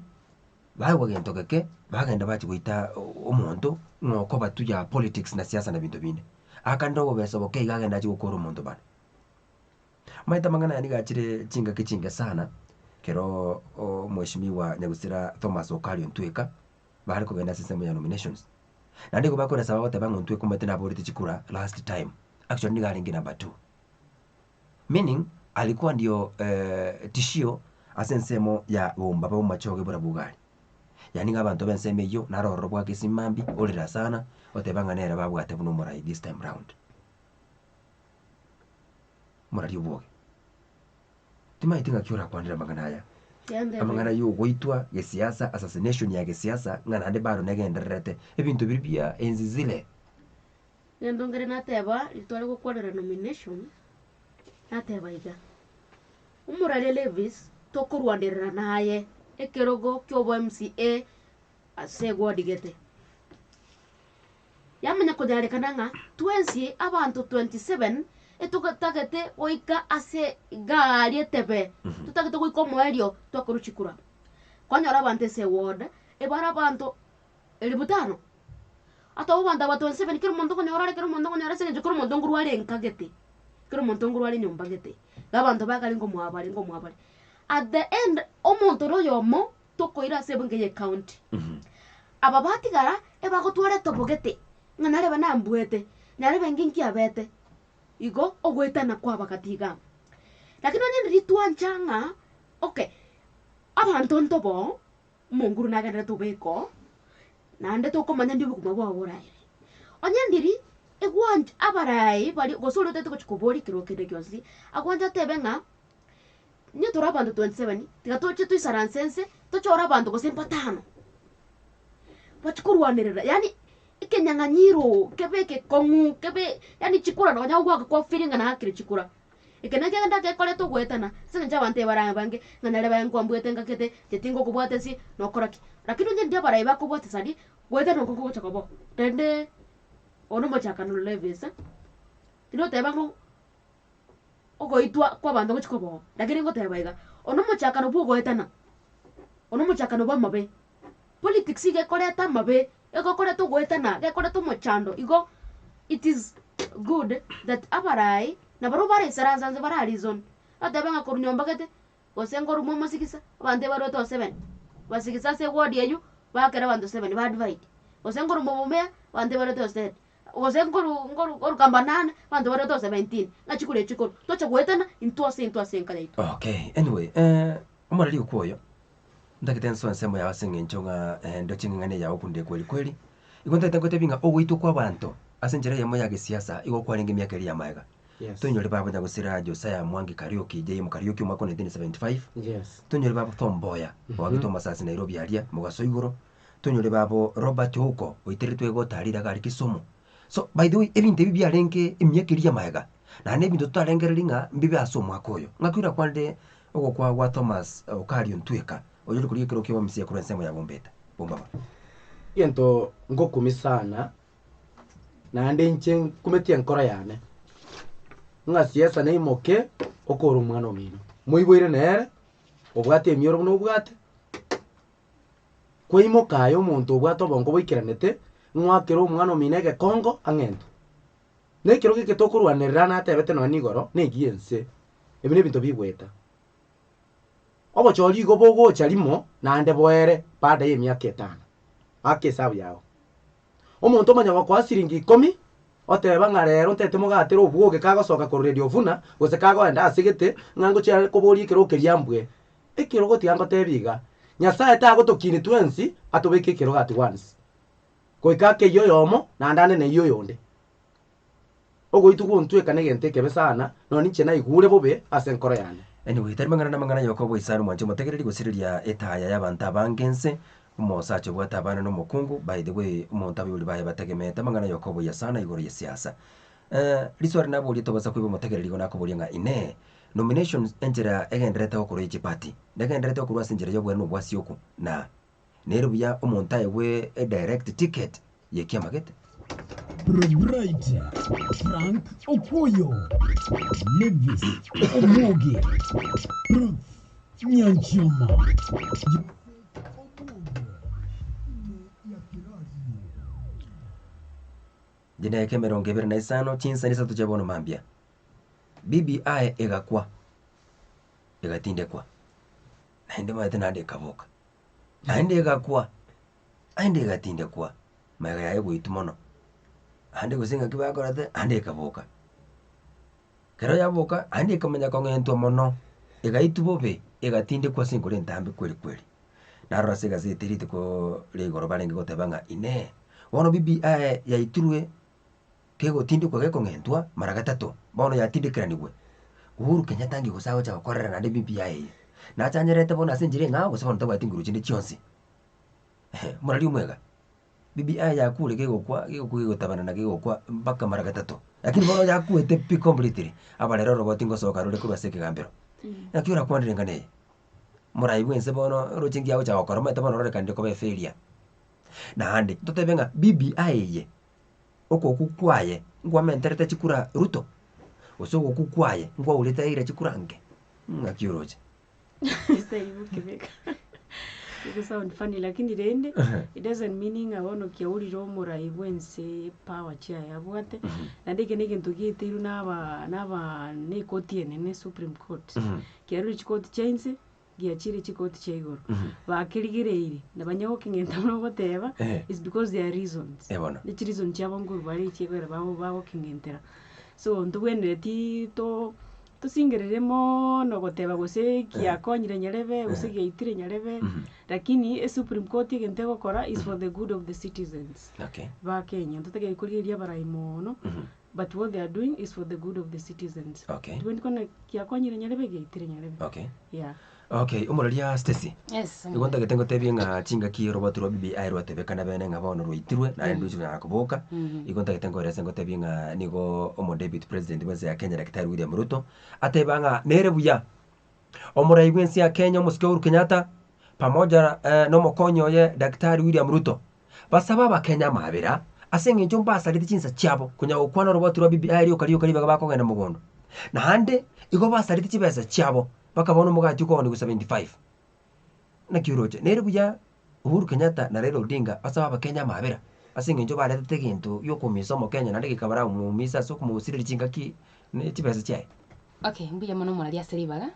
baegwa gento geke, bagenda bachia goita omonto, ng'a okoba tu ya politics na siasa na binto binde. Akanire obobesa boke iga agende achie gokora omonto bana. Omanyete amang'ana aya nigo achire chingaki chinke sana, ekero omweshimiwa nyagusira Thomas Okario Ntweka, bare kogenda ase ensemo ya nominations. Naende nigo bakoresa bagoteba ng'a Ntweka omanyete naborete chikura last time, actually nigo arenge number two. Meaning, alikuwa ndio tishio ase ensemo ya bombaba bomachoge buna bugari. Yaani ng'a abanto b'ensemo eyio naro ororo bwake esimambi, orera sana, oteba ng'a nere babwate buna omorai this time round. Morarie obwoge. Timanyeti ng'aki orakwanere amang'ana aya. Amang'ana ya ogoitwa gesiasa, assassination ya gesiasa, ng'a naende bado negendererete. Ebinto biria bia enzi zile. Gento nkere nateba riria tware gokwanera nomination, nateba iga, omoraria Levis tokorwanerera naye ekerogo kia obo MCA ase eward gete. Yamanya konyarekana ng'a twensi abanto 27 etotagete goika ase gari etebe, totagete goika omoerio twakorwa chikura. Kwanyora abanto ase eward, ebare abanto elifu tano, atobe abanto aba 27 kera omonto okonyora are kera omonto okonyora ase eng'encho kera omonto nkorwa are enka gete, kera omonto nkorwa are enyomba gete, iga abanto bakare nkomoa bare nkomoa bare. At the end, omonto ore oyomo tokoira ase ebunge ye county. Aba batigara ebagotwara etobogete ng'a narebe nambuete, narebe nki nkiabete, igo ogoetana kwabagati iga. Lakini onye riria twancha ng'a okay, abanto ntoboo, omonguru nagenderete obeka oo, naende tokomanya ndi obogima bwao boraere. Onye ndiri egwancha abarai baria gose oria otagete gochia koboria ekerogo kende gionsi, agwanche atebe ng'a. Inwe tore abanto 27, tiga toche toisaranse ense, tochore abanto gose mbatano, bachie korwanerera yaani ekenyang'anyiro kebe ekekong'u kebe yaani chikura nonya goaka kwa feeling ng'a naakire chikura. Eke nakio kegenda gekoreta ogoetana, ase eng'encho abanto ebare abange, ng'a nere baye nkwambuete ngakete, inche tingokobwata ase, nokora ki? Lakini onye ndiri abarai bakobwatesani, goetana oko nkogocha koba oo. Naende, oyo nomochakano Levis, tinoteba ng'o. ogoitwa kw'abanto gochia koba oo. Lakini ngoteba iga, one omochakano bw'ogoetana, one omochakano bw'amabe. Politics iga ekoreta amabe, egokoreta ogoetana, gekoreta omochando igo it is good that abarai nabarobwo baraisaransa inse bara reason, batebe ng'a korwa nyomba gete. Gose nkoruma omosigisa, abanto ebarwete o seven, basigisa ase eward eywo, bakera abanto seven, ba divide. Gose nkoruma obomea, abanto ebarwete o ten, gose nkoru nkoru nkoru kambanane, abanto barwete o 17, ng'a chikura echi chikorwa. Toche goetana intwe ase intwe ase enka yaito. Okay, anyway, eh, omoreri okwo oyo, ntagete nsoe ensemo yao ase eng'encho ng'a eh, ndoche ng'a eng'ana eye yagokunde kweri kweri. Igo ntagete ngotebie ng'a ogoitwa kwa abanto ase enchera eyemo ya gesiasa igo kwarenge emiaka eria ya magega. Yes. Tonyore babo Nyagosira Josiah Mwangi Kariuki, JM Kariuki omwaka o 1975. Yes. Tonyore babo Tom Mboya, oagete omasasi Nairobi aria, mogaso igoro. Tonyore babo Robert Ouko, oiteretwe egota aria riaga aria Kisumu. So, by the way, ebinto ebi biarenge emiaka eria y'amaega, naende ebinto totarengereri ng'a mbibe ase omwaka oyo. Ng'aki orakwanere ogokwa gwa Thomas Okario Ntweka, oyore korigia ekero kia omisia korwa ensemo ya Bombeta, Bombaba? Egento ngokumia sana, naende inche nkumetie enkoro yane, ng'a siasa neimoke okore omwana omino, moiboire nere, obwate emioro buna obwate, kwaimoka aye omonto obwate obongo boikeranete, ng'wakere omwana omino egekongo ang'entwe. Na ekero geke tokorwanerera natebete nonye nigoro, na egiya ense, ebi na ebinto bigoeta. Obochori igo bogocha rimo naende boere baada ya emiaka etano. Aka esabu yago. Omonto omanya gokoa siringi ikomi, oteba ng'a rero ntete mogatere obwoge kagosoka korwa Radio Vuna, gose kagoenda ase gete, ng'a ngochia koboria ekerogo keria mbwe. Ekerogo tiga ngotebie iga, Nyasaye tagotokinia twensi atobeke ekerogo at once. Goika akeyie oyomo, naende ane neyie oyonde. Ogoitwa gwontweka negento ekebe sana, nonya inche naigure bobe ase enkoro yane. Anyway, tari mang'ana na amang'ana yoka oboisano mwanche omotegereri gosireria etaya y'abanto abange ense, omosacha obwate abana na omokungu, by the way omonto abaibori baye bategemeete amang'ana yoka oboyia sana igoro ye siasa. Eh, riswari naborie tobasa koiba omotegereri igo nakoboria ng'a inee, nominations enchera egendererete gokorwa ye chipati, negendererete gokorwa ase enchera y'obwene na obwasioku na Nere buya omonto aegwe edirect ticket y'ekiama gete. Bright, Frank Okuoyo, Levis Omwoge, Ruth Nyanchioma, Joseph Omwoge, ime ya Kirario. Chidaeka emerongo ebere na isano, chinsa isato chia bono mambia. BBI egakwa, egatindekwa, naende omanyete naende ekaboka. Naende egakwa, naende egatindekwa, magega yaye goitwa mono, naende gose ng'aki bakorete, naende ekaboka. Ekero yaboka, naende ekamanya kong'entwa mono, egaitwa bobe, egatindekwa ase enkoro entambe kweri kweri. Narora ase egazeti rituko ria igoro barenge goteba ng'a inee, bono BBI yaitirwe kegotindekwa gekong'entwa mara gatato, bono yatindekeranigwe. Uhuru Kenyatta nki gose agocha gokorera naende BBI eye? Nachanyerete bono ase enchera eng'ao gose bono tabwati nguru chinde chionsi? Morari omwega, BBI yakure gegokwa gegokwa gegotabana na gegokwa mpaka mara gatato, lakini bono yakwete pi completely, aba rero oroboti ngosoka rore korwa ase ekegambero. Naki orakwanere eng'ana eye? Morai bwa ense bono oroche nki agocha gokora omanyete bono ororekanire koba efailure. Naende, totebe ng'a BBI eye. Okokwa kwaye nkwamenterete chikura Ruto, gose ogokwa kwaye nkwaurete Raila chikura nke? Ng'aki oroche? Ego sound funny lakini rende it doesn't mean ng'a bono kiaurire omorai bwa ense power chiaye abwate, naende eke na egento giaeteirwe na aba na aba na ekoti enene supreme court, kiarure chikoti chia inse. giachire chikoti chia igoro, bakerigereirie, na banya gokeng'enta buna ogoteba, is because there are reasons. Eh bono. Ne chireason chiabo nkorwa bare echiekogera babo bagokeng'entera. So ntobwenereti to tosingerere moono goteba gose kiakonyire nyarebe, gose giaitire nyarebe, lakini esupreme court egento egokora is for the good of the citizens Okay. ba Kenya. Ntotakeire korigereria abarai moono. But what they are doing is for the good of the citizens. Okay. Tibwendi kona kiakonyire nyarebe giaitire nyarebe. Okay. Yeah. Okay, omoraria Stacy. Yes. Igo ntagete ngotebie ng'a chingaki oroboti rwa BBI rwatebekana bene ng'a bono rwaitirwe naende ndochi konyara koboka. Igo ntagete nkoerese ngotebie ng'a nigo omo deputy president bwense ya Kenya Daktari William Ruto ateba ng'a nere buya omorai bwense ya Kenya omosike Uhuru Kenyatta pamoja eh, na omokonyi oye Daktari William Ruto Basabe Abakenya amaabera, ase engencho mbasarete chinsa chiabo konya gokwana oroboti rwa BBI rioka rioka ribaga bakogenda mogondo. Naende igo basarete chibesa chiabo bakabona omogati okoonigwa 75. Naki oroche? Nere buya Uhuru Kenyatta na Raila Odinga basabe Abakenya amaabera ase engencho baretete egento giokoumisa omokenya naende gekabara omoumisa ase okomosireria chingaki ne chibesa chiaye. Okay, mbuya mono omorari ase ribaga.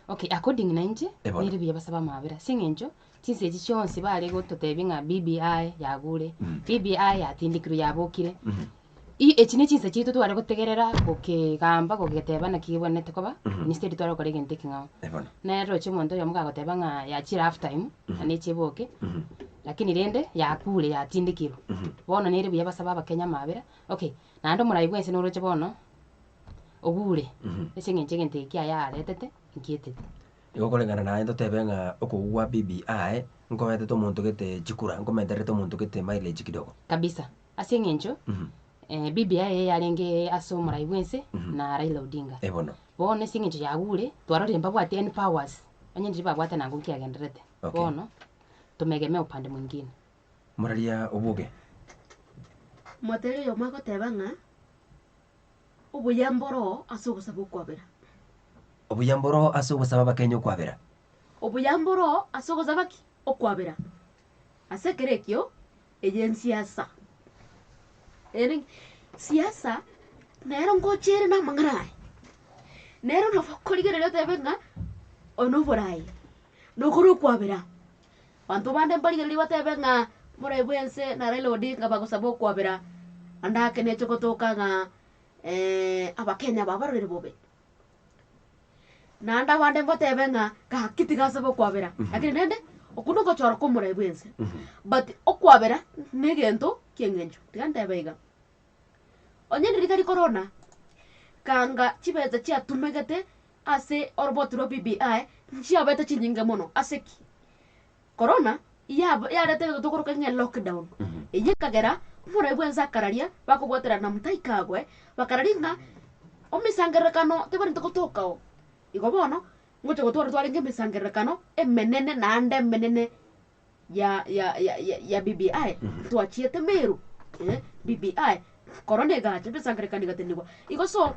Okay, according na inche, Eh, bono. nere buya basabe amabera ase eng'encho, chinsa echi chionsi bare gototebia ng'a BBI yagure, BBI yatindekirwe yabokire, I echi ne chinsa chiaito tware gotegerera gokegamba gogeteba naki kebwenerete koba, instead tware gokora egento ekeng'ao. Eh, bono. Nere roche omonto oyomo kagoteba ng'a yachire half time, naende eche eboke, lakini rende yakure yatindekirwe. Bono nere buya basabe abakenya amabera, okay, naende omorai bwensi noroche bono, ogure, ase eng'encho egento eke kiaye aretete, nkietete. Igo koreng'ana naye totebe ng'a okogwa BBI nkoetete omonto gete chikura, nkomenterete omonto gete mileage kidogo. Kabisa, ase eng'encho BBI eye yarenge ase omorai bwense na Raila Odinga. Eh bono. Bono ase eng'encho yagure, twarorire mbabwate any powers, onye ndiri babwate nang'o nkiagendererete. Okay. Bono, tumegemee upande mwingine. Moraria oboke. Motebie oyomo agoteba ng'a Obuya mboroo ase ogosaba okwabera. Obuya mboroo ase ogosaba abakenya okwabera. Obuya mboroo ase ogosaba ki? Okwabera. Ase ekero ekio, eye nsiasa. Ere siasa nero ngocha ere namang'ana aye. Nero nabo okorigereria otebe ng'a oyo noboraai, nokore okwabera. Abanto bande mbarigererie batebe ng'a morai bw'ense na Raila Odinga bagosaba okwabera, naende ake neche gotoka ng'a Abakenya babarorire bobe. Naende abande mbatebe ng'a gaki tiga asabe okwabera, lakini rende okwo nogochora kwa omorai bw'ense. But okwabera na egento ki'eng'encho, tiga ntebe iga, onye riria tari korona, kanga chibesa chiatumegete Ase oroboti rwa BBI nchiabete chinyinge mono. Ase ki? Corona yab yareta egento tokoroka ng'a elockdown. Eyio ekagera omorai bwense akararia bakobwaterana na Mutahi Kagwe, bakararia ng'a omesangererekano tebarente gotoka oo. Igo bono, ngocha gotwara twarenge emesangererekano emenene naende emenene ya ya ya ya ya BBI, twachiete Meru eh, BBI, korona egacha emesangererekano egatenenigwa. Igo so,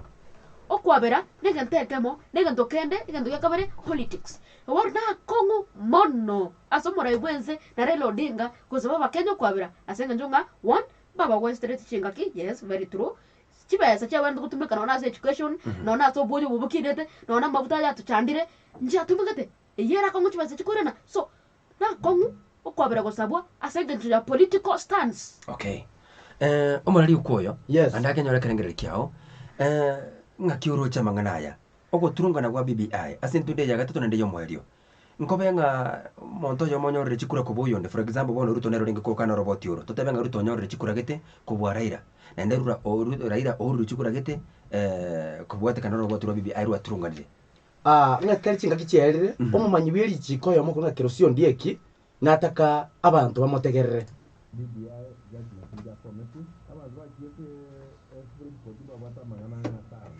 okwabera na egento ekemo, na egento kende, egento gia kabere, politics. Bono nakong'u mono ase omorai bwense na Raila Odinga gosaba abakenya okwabera ase eng'encho ng'a one, mbabagwestereti chingaki, yes very true, chibesa chiabanto gotumeka nonye ase education, nonye ase obwoyo obo bokinete, nonye amafuta aya atochandire, nchiatumegete, eyio ere akong'u chibesa chikoirana. So, Nakong'u okwabera gosabwa ase engencho ya political stance. Okay. Eh, omorari okwo oyo, Yes. ande akenyora ekerengererio kiao, eh, ng'aki oroche amang'ana aya, ogoturungana gwa BBI ase entunde eye ya gatato naende y'omoerio. Nkobe ng'a omonto oyomo onyorire chikura kobua oyonde, for example bono Ruto nere orenge kokana oroboti oro, totebe ng'a Ruto onyorire chikura gete kobua Raila, naende Rura oru Raila ourire chikura gete kobwatekana oroboti rwa BBI rwaturunganire. Aa, ng'a ekero chingaki chiaerire, omomanyi bwe richiiko oyomo korwa ng'a Kerosio Ondieki nataka abanto bamotegerere.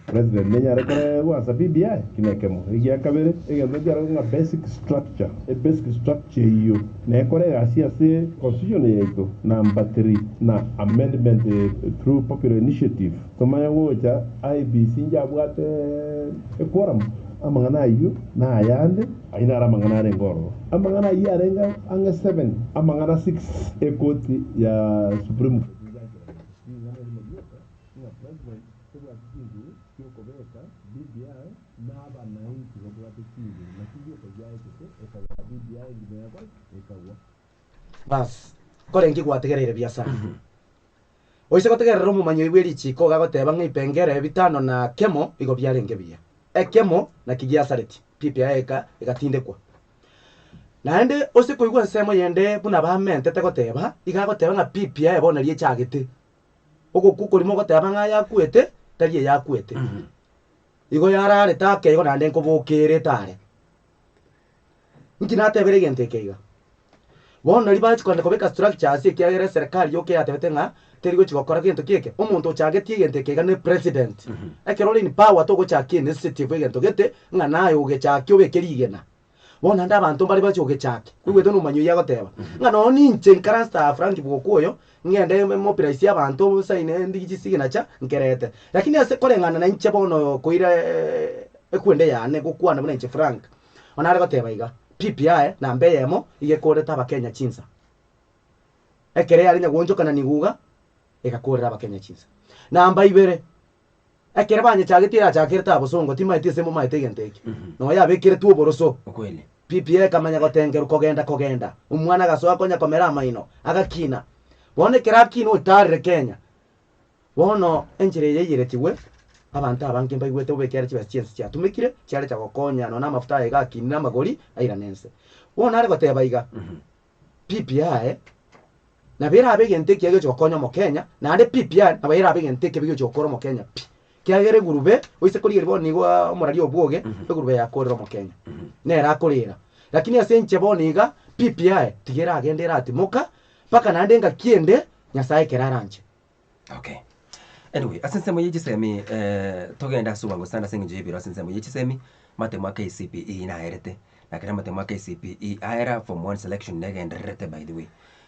President nenyare koregwa ase BBI? Eki nekemo. Egia kabere, egento nkiarenge ng'a basic structure, e basic structure eyio nekore egasi ase constitution yaito. Number three, na amendment through popular initiative. Tomanye gocha IEBC njabwate equorum, amang'ana ayio na ayande, ayio naro amang'ana arenge ororo. Amang'ana ayio arenge ang'e seven, amang'ana six ekoti ya Supreme Court njacherete. Ring'ana erimo rioka ng'a President tobwati chinguru chiokobeka BBI na abanainchi babwate chinguru naki gioka giaetete ekagera BBI engima yakora ki? Ekagwa. Bas, korenge gwategereire biasara. Oise gotegerera omomanyi oyio bwe richiiko iga agoteba ng'a ipengere bitano na kemo igo biarenge buya. Ekemo naki giasareti, pipi yaye eka egatindekwa. Naende ose koigwa ensemo yende buna bamentete goteba, iga agoteba ng'a pipi yaye bono nario echagete. Ogokwa korimo ogoteba ng'a yakwete, tari eyakwete. Igo yararete ake igo naende nkoboka ere etare. Inki natebire egento eke iga? Bono riria bachia kogenda kobeka structures ekiagera eserekari yoka yatebete ng'a teri gochia gokora gento ki eke, omonto ochagetie egento eke iga ne president. Ekero ore in power togochakia initiative egento gete ng'a naye ogechakia obeke rigena. Bono naende abanto mbare bachia gogechakia, koigwete nomonyi oyio agoteba, ng'a nonye ninche nkaranse aa Frank Bwoku oyo, ng'ende mobilize abanto nsaine ndigie chisignature nkerete. Lakini ase koreng'ana na inche bono koira ekwende yane gokwana buna inche Frank, Bono nare goteba iga, PPI namba eyemo iga ekorete abakenya chinsa. Ekero yare nyagoonchokana nigo iga, egakorera abakenya chinsa. Namba ibere, Ekere banyechagetie erachakerete abosongo timaeti ase momaete egento eke. Nonya yabekeretwe oboroso. Ukweli. BBI ekamanya gotengerwa kogenda kogenda. Omwana agasoa konya komera amaino, agakina. Bono ekero akina otarire Kenya, bono enchera eye yaiyeretigwe, abanto abange mbaigwete bobe ekiagera chibesa chiense chiatumekire, chiarecha gokonya nonya amafuta aya iga akinire amagori, airane ense. Bono are goteba iga, BBI nabo erabe egento ekiya gegocha gokonya omokenya, naende BBI nabo erabe egento ekebe gegocha gokora omokenya pi. Ekiagera egurube, oise korigereria bono nigo omorari obwoge, egurube yakorire omokenya, nere akorera. Lakini ase inche bono iga, BBI tiga eragende eratimoka, mpaka naende engaki ende, Nyasaye ekero aranche. Okay. Anyway, ase ensemo ye chisemi eh, togende ase obwango sana ase eng'encho y'ebiro ase ensemo ye chisemi, amatemo a KCPE naerete, na ekero amatemo a KCPE aera form one selection negendererete by the way.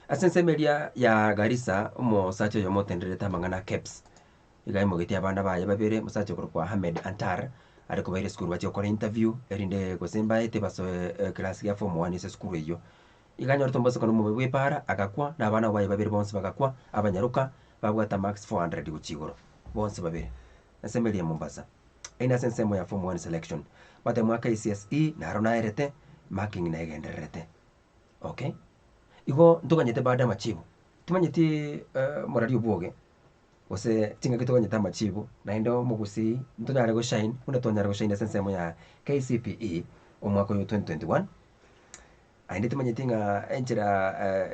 Ase ensemo eria ya Garissa, omosacha oyomo otendererete amang'ana a KEBS, iga aimogetie abana baye babere, omosacha okorokwa Ahmed Antar, are kobaira esukuru bachie gokora interview, erinde gose mbaete basoe eclass ya form one ase esukuru eyio. Iga anyorete omobosokano omobe bw'epaara, agakwa, na abana baye babere bonsi bagakwa, abanyaroka, babwate marks 400 gochia igoro, bonsi babere. Ensemo eria ya Mombasa. Eyio nase ensemo ya form one selection. Matemo a KCSE naro naerete, marking negendererete. Okay? Igo ntoganyete bado amachibu. Timanyeti morari obwoge, gose chingaki toganyete amachibu, naende omogusii ntonyare goshine buna twanyare goshine ase ensemo ya KCPE omwaka oyo 2021. Naende timanyeti ng'a enchera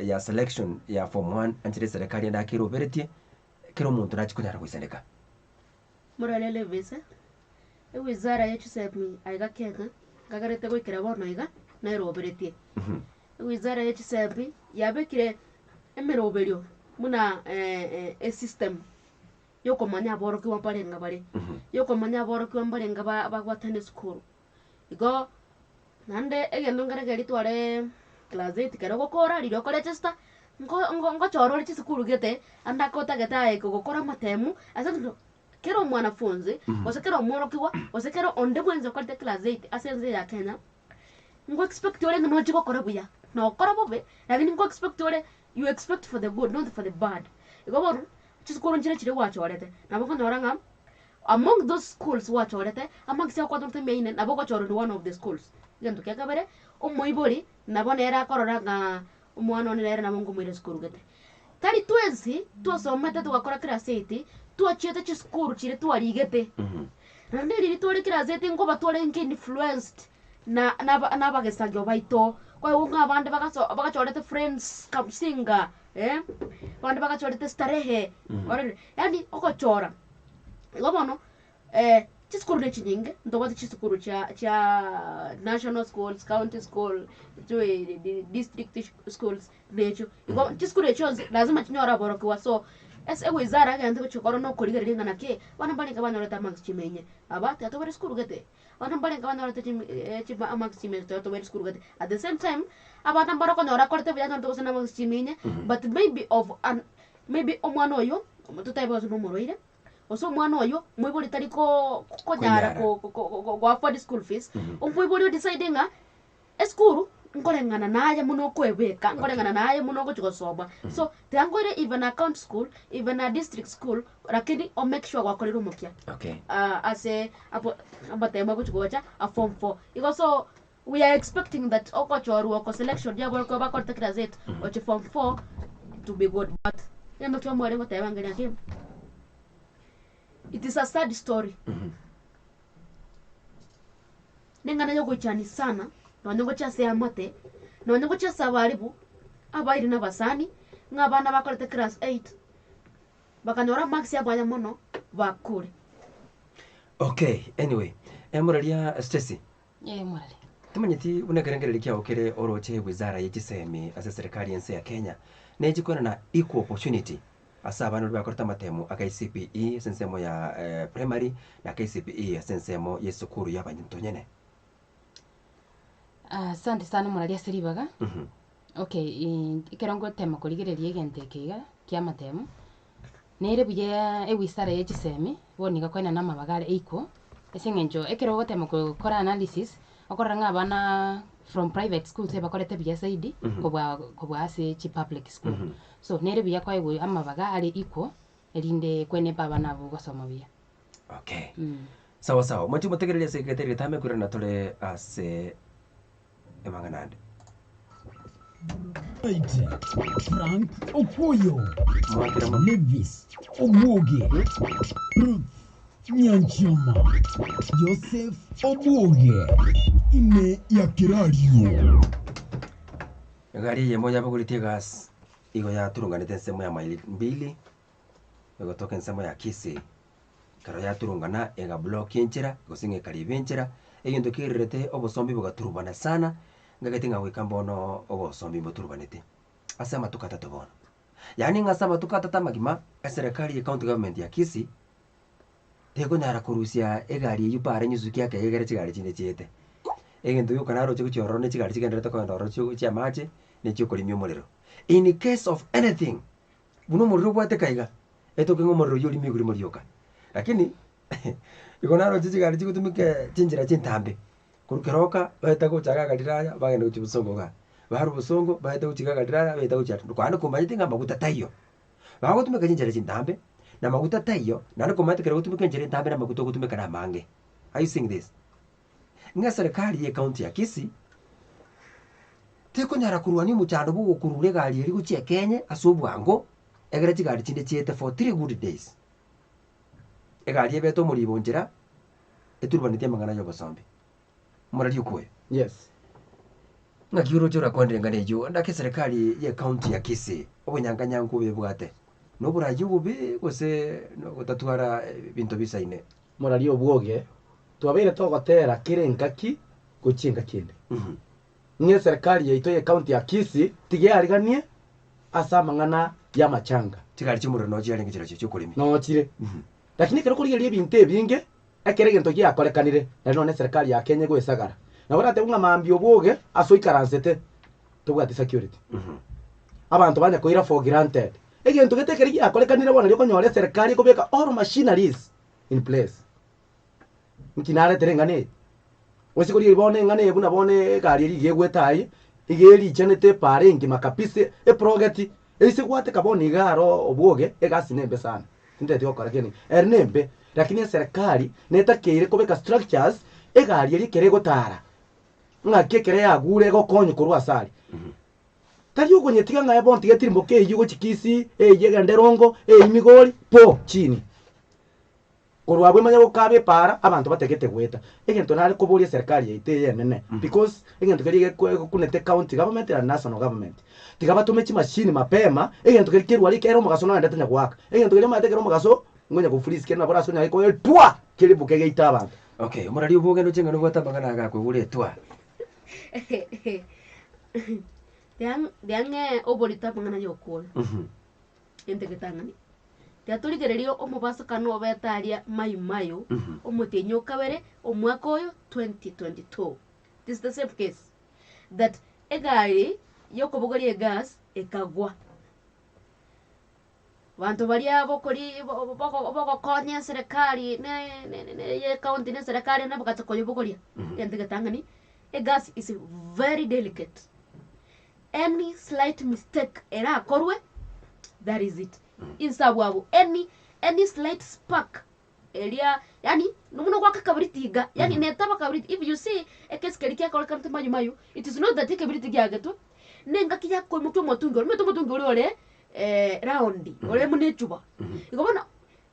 ya selection ya form one enchera eserekari ende ake eroberetie, kera omonto nachie konyara goisaneka. Morarere ebisa, ewizara ya chisemi aiga Kenya, nkagerete goikera bono iga, neroberetie. Ewizara ya chisemi yabekire emeroberio buna esystem yokomanya aborokigwa mbarenge bare, yokomanya aborokigwa mbarenge ba bagwatana esukuru. Igo naende egento nkere keria twareee class eight ekero ogokora riria okoregister, nko nko ngochora ore chisukuru gete, ande ake otagete aye gokora amatemu ase eng'encho kera omwanafunzi, gose kera omworokigwa, gose kera onde bwensi okorete class eight ase ense eye ya Kenya, nko expect ore ng'a nochie gokora buya, nokora bobe, lakini nko expect ore you expect for the good not for the bad. Igo bono, chisukuru nchire chiria gwachorete, nabo okonyora ng'a Among those schools gwachorete, amagisi agokwatanete mia ine nabo ogochorwa in one of the schools. Egento kia kabere, omoibori nabo nere akorora ng'a omwana one nere nabo nkomoira esukuru gete. Tari twensi twasomete togakora class eight, twachiete chisukuru chiria twarigete. Naende riria tware class eight nkoba twarenge influenced na naba nabagesagio baito, kwaigwa ng'a abande bagaso bagachorete friends kamsinga eh, abande bagachorete starehe, orore yaani ogochora. Igo bono chisukuru ne chinyinge, ntobwate chisukuru chia chia national schools, county school, sijui district schools na echio. Igo chisukuru echio chionsi lazima chinyore aborokigwa so, ase ewizara egento egochia gokora na okorigereria ng'a naki, abana mbarenge banyorete amarks chimenye, aba tiga tobare esukuru gete, abana mbarenge banyorete chimi chima amarks chimenye tiga tobare esukuru gete. At the same time, abana mbare okonyora akorete buya anyorete gose na amarks chimenye, but maybe of an maybe omwana oyo, totebe gose na omorwaire, gose omwana oyo moibori tari ko konyara Konyara. ko ko ko go afford school fees, omoibori o decide ng'a esukuru nkoreng'ana naye buna okoebeka, nkoreng'ana naye buna ogochi gosoma. So tiga nkoire even a county school, even a district school, lakini o make sure gwakorire omokia Okay. ase abo amatemo agochi gocha a form four. Igo so we are expecting that ogochorwa oko selection yaborokigwa bakorete class eight gochia form four to be good but egento kiamware goteba ng'a naki it is a sad story. Neng'ana yogoichania sana nonye gochia ase eamate, nonye gochia ase abaribu, abairi na abasani, ng'a abana bakorete class eight, bakanyora amarks amaya mono, bakure. Okay, anyway, emoraria Stacy. Ee, morari. Timanyeti buna ekerengererio kiao kere oroche wizara ye chisemi ase eserekari y'ense ya Kenya nechikwana na equal opportunity ase abana baria bakorete amatemo a KCPE ase ensemo ya primary na KCPE ase ensemo y'esukuru y'abanto nyene. Asante sana omorari ase ribaga. Okay, ekero ngotema korigereria egento eke iga kia amatemo, nere buya ewizara ya chisemi, bono iga koenana amabaga are equal, ase eng'encho ekero ogotema gokora analysis, okorora ng'a abana from private schools ebakorete buya zaidi kobua kobua ase chipublic school. So nere buya koegwa amabaga are equal, erinde kwenepa abana abwo gosoma buya. Okay. Sawa sawa. Mwanche motegererie ase egeteri getame kwirana tore ase emang'ana ande. Frank Okuyo, Levis Obwoge, Ruth Nyanchama, Joseph Obwoge, ime ya Kerario. Egari eyemo yabogoretie egasi igo yaturunganete ensemo ya maili mbili, egotoka ensemo ya Kisii. Ekero yaturungana egablock enchera, gose ng'a ekariba enchera, egento kererete obosombi bogaturubana sana, ngagete ng'a goika mbono obosombi mboturubanete, ase amatuko atato bono. Yaani ng'a ase amatuko atato amagima, eserekari ye county government ya Kisii, tekonyara korusia egari eywo pare nyusu kiake egere chigari chinde chiete. Egento gioka naroche gochia ororo ne chigari chigendererete kogenda ororo chio chia amache, na echiokorimia omorero. In case of anything, buna omorero obwateka iga, etoke ng'a omorero oyio orimiigwe rimo rioka. Lakini igo naroche chigari chigotumeka chinchera chintambe, korwa keroka baeta gocha iga Galilaya bagenda gochia bosongo igaa, barwa bosongo baeta gochia iga Galilaya baeta gochia aroro, naende komanyete ng'a amaguta taiyo. Bagotumeka chinchera chintambe, na amaguta taiyo, naende komanyete ekero ogotumeka enchera entambe na amaguta ogotumeka na amange. Are you seeing this? Ng'a eserekari ye county ya Kisii, tekonyara korwania omochando bwa ogokurura egari eria gochia ekenye ase obwango, egere chigari chinde chiete for three good days. Egari ebete omoribo nchera, eturubanetie amang'ana ya obosombi. Omorari okoyo. Yes. Ng'aki oroche orakwanere eng'ana eyio, naki eserekari ye county ya Kisii, obonyanganyangu obo ebwate, na oborayi obobe gose na ogotatwara ebinto bisaine? Morari obwoge, twabeire togotera kera engaki gochia engaki ende, ng'a eserekari yaito ye county ya Kisii tiga eariganie ase amang'ana y'amachanga. Chigari chi'omorero noo chiarenge chirochio chi'okoremia. Noo chire. Lakini ekero okorigereria ebinto ebinge, ekero egento giakorekanire, naende nonye eserekari ya Kenya egoesagara. Nabo oratebe ng'a mambia obwoge ase oikaransete, tobwati security. Abanto banya koira for granted. Egento gete ekero giakorekanire bono nario okonyora eserekari ekobeka all machineries in place. Nki naretere eng'ana eye? Gose korigereria bono eng'ana eye buna bono egari eria iga egwete aye, iga erichanete epaara engima kabisa, eprogeti, eise gwateka bono iga aro obwoge, egasi nembe sana, tintageti gokora kende, ere nembe, lakini eserekari netakeire kobeka structures, egari eria ekere egotara, ng'aki ekere yagure egokonywa korwa ase aria. Tari okonyetiga ng'a bono tiga etirimboke eyio gochia Kisii, eyio egende Rongo, eyio Migori, po chini. Korwa abwo emanye gokaba epaara, abanto bategete goeta. Egento nare koboria eserekari yaito eye enene, because egento keria egeko egokunete county government and national government. Tiga batome chimashini mapema, egento keria kerware ekere omogaso noendete onye goaka. Egento keria omanyete ekero omogaso, ngonya go freeze kere nabo orase onyare koetwa, keribuke geite abanto. Okay, omorari obo ogende oche ng'a nobwate amang'ana aya gakoigure etwa. Riang'e oborito amang'ana y'okwoyo. Gento getang'ani, tiga torigererie omobasokano obete aria Mayu Mayu, omotienyi o kabere, omwaka oyo 2022. This is the same case, that egari yokobogoria egas ekagwa. Abanto baria bokori bo- bo- bogokonya eserekari ne ne ne ye county na eserekari nabo bagacha koyebogoria. Egento getang'ani, egas is very delicate. Any slight mistake erakorwe, that is it. Inse abwo abwo, any any slight spark eria yaani buna ogoaka ekebiriti iga, yaani netaba kabiriti, if you see ekesi keria kiakorekanete mayu mayu, it is not that ekebiriti giagetwe, na engaki ya koimokia omotungi oria, omanyete omotungi oria ore round, ore buna echuba. Igo bono,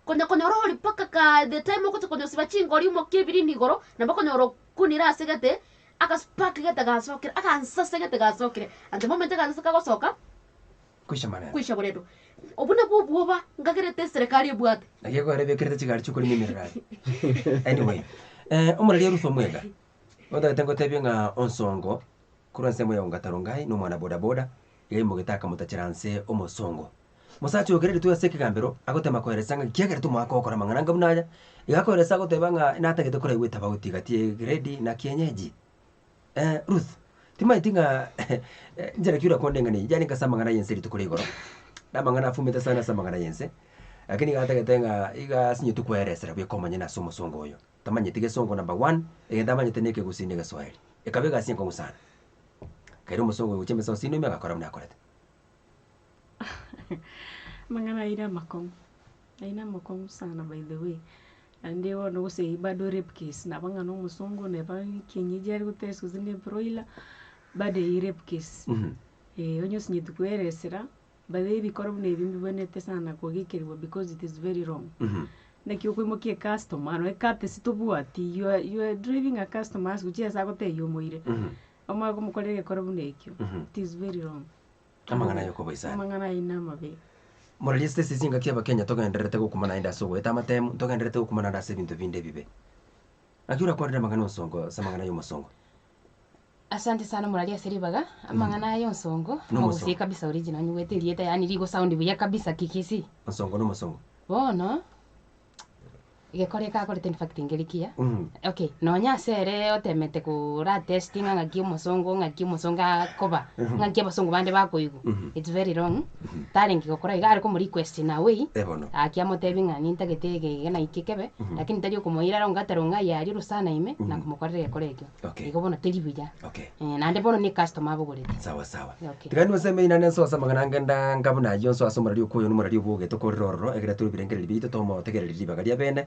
konya konyora ori mpaka ka the time ogocha konyosiba chingori oimokie ebirini igoro, nabo okonyora okunire ase gete, agaspark gete gasokire, agansase gete gasokire, and the moment agansase kagosoka, Kwisha maneno. kwisha boredo. Obwo nabwo obwoba ngagerete eserekari ebwate. Naki ekogera ebekerete chigari chi'okorima emerero aye. Anyway, omoreri Ruth Omwega, otagete ngotebie ng'a Onsongo, korwa ensemo ya Ongata Rongai, na omwana boda boda, iga aimogete akamotachera nse omosongo. Mosacha oyo kere rituko ase ekegambero, agotema koeresa ng'a kiagera tomoaka gokora amang'ana anga buna aya, iga akoeresa agoteba ng'a natagete koraigwa etabauti gati ya egredi na kienyeji. Ruth, timanyeti ng'a nchera ki orakonde eng'ana eyio, yaani ase amang'ana ya ense rituko ria igoro, na amang'ana afumete sana ase amang'ana ya ense, lakini iga atagete ng'a iga asinyetwe koeresera bweka omonyene ase omosongo oyo. Tamanyeti gesongo number one, egento amanyete na ekegusii na egeswahili. Ekaba egasi enkong'u sana. Ekero omosongo oyo gochia emesa gose ime agakora buna akorete. Amang'ana aire amakong'u, aye na amakong'u sana by the way. Naende bono gose eywo bado rape case, nabo ng'a na omosongo neba ekienyeji are gotesa gose na ebroiler, bado eywo rape case. Eh, onye osinyeti koeresera, but ebikoro buna ebi mbibwenerete sana kogekerigwa because it is very wrong. Naki okoimokia ecustomer, nonye courtesy tobwati, you are you are driving a customer ase gochia ase agotebia omoire, omanye komokorera egekoro buna ekio, it is very wrong. Amang'ana aya okobaisana. Amang'ana ayio namabe. Moraria ase chingaki abakenya togendererete gokuma naende ase ogoeta amatemu, ntogendererete gokuma naende ase ebinto binde ebibe. Naki orakwanere amang'ana onsongo ase amang'ana ya omosongo? Asante sana moraria ase ribaga, amang'ana aya onsongo, Nomosongo. omogusii kabisa original onyigwete erieta yaani rigo sound buya kabisa kikisii. Onsongo na omosongo. Bono, Egekora eke akorete in fact nkeri kiya. Okay, nonya ase ere otemete kora test ng'a ng'aki omosongo ng'aki omosongo akoba, ng'aki abasongo bande bakoigwa, it's very wrong, tarenge gokora iga, are komo request in a way, Eh bono. aki amotebi ng'a nintagete ege iga na eke kebe, lakini tari okomoira ronga ronga aye aria orosana ime, na komokorera egekora ekio. Okay. Igo bono teri buya. Okay. Eh, naende bono ne customer abogorete. Sawa sawa. Okay. Tiga ninseme inane nsoe ase amang'ana ange nda ngabuna ayio nsoe ase omorari okwo oyo nomorari obogete okorire ororo ekero tore ebirengererio biaito tomotegereri ribaga ria bene.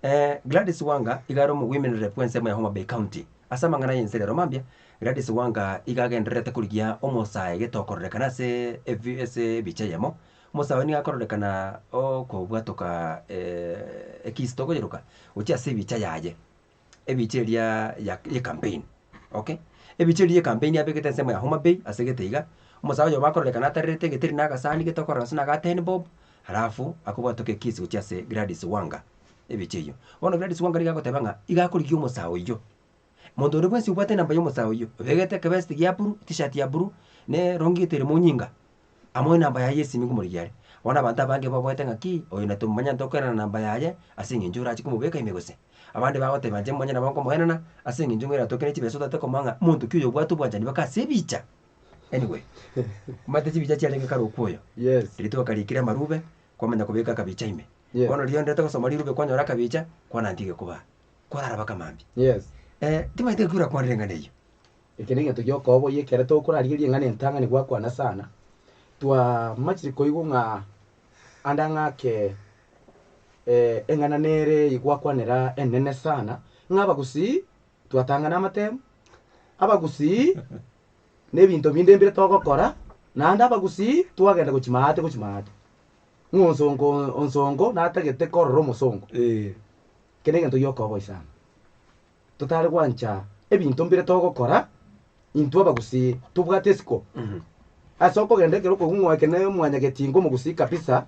Eh, Gladys Wanga iga are omowomen rep bw'ensemo ya Homa Bay County. Ase amang'ana y'ense rero mambia, Gladys Wanga iga agendererete korigia omosae gete okororekana ase ebi ase ebicha eyemo. Omosae oyo nigo akororekana okobwatoka ekisi tokoyeroka gochia ase ebicha yaye. Ebicha eria ya y'ecampaign, okay. Ebicha eria y'ecampaign abegete ensemo ya Homa Bay ase egete iga, omosae oyomo akororekana atarerete egeteri na agasani gete okorora ase naga ten bob, alafu akobwatoka ekiss gochia ase Gladys Wanga, ebicha eyio. Bono Gladys Wanga nigo agoteba ng'a iga akorigia omosae oyio, monto onde bwensi obwate enamba ya omosae oyio, obegete ekebesti gia blue, etishati ya blue, na erongi gete ere monyinga, Amoe enamba yaye y'esimi nkomorigia are. Bono abanto abange baboete ng'a ki, oyo natomomanya ntokoenana namba yaye, ase eng'encho orache komobeka ime gose. Abande bagoteba inche momanye nabo nkomoenana, ase eng'encho ng'a eratoke ne chibesa otagete komoa ng'a monto ki oyo obwate obwanchani baka ase ebicha. Anyway, omanyete chibicha chiarenge kare okwo oyo. Yes. Riria twakarikire amarube, kwamanya kobeka akabicha ime. Yes. Bono riria onderete gosoma rirube kwanyora akabicha, kwanantia egekubaa. Kwarara baka mambia. Yes. Timanyete ng'aki orakwanere eng'ana eyio. Eke negento gi'okoboyia ekero tokorarigereria eng'ana entang'ani gwakwana sana, twamachire koigwa ng'a ande ang'ake eng'ana nere eywo gwakwanera enene sana, ng'a abagusii twatang'ana amatemu, abagusii na ebinto binde mbire togokora, naende abagusii twagenda gochia maate gochia maate. Ng'a onsongo onsongo natagete korora omosongo, eke negento gi'okoboyia sana. Totare gwancha ebinto mbire togokora intwe abagusii tobwate esiko. Ase okogenda ekero okoigwa ng'a eke ne omwanyagetinga omogusii kabisa,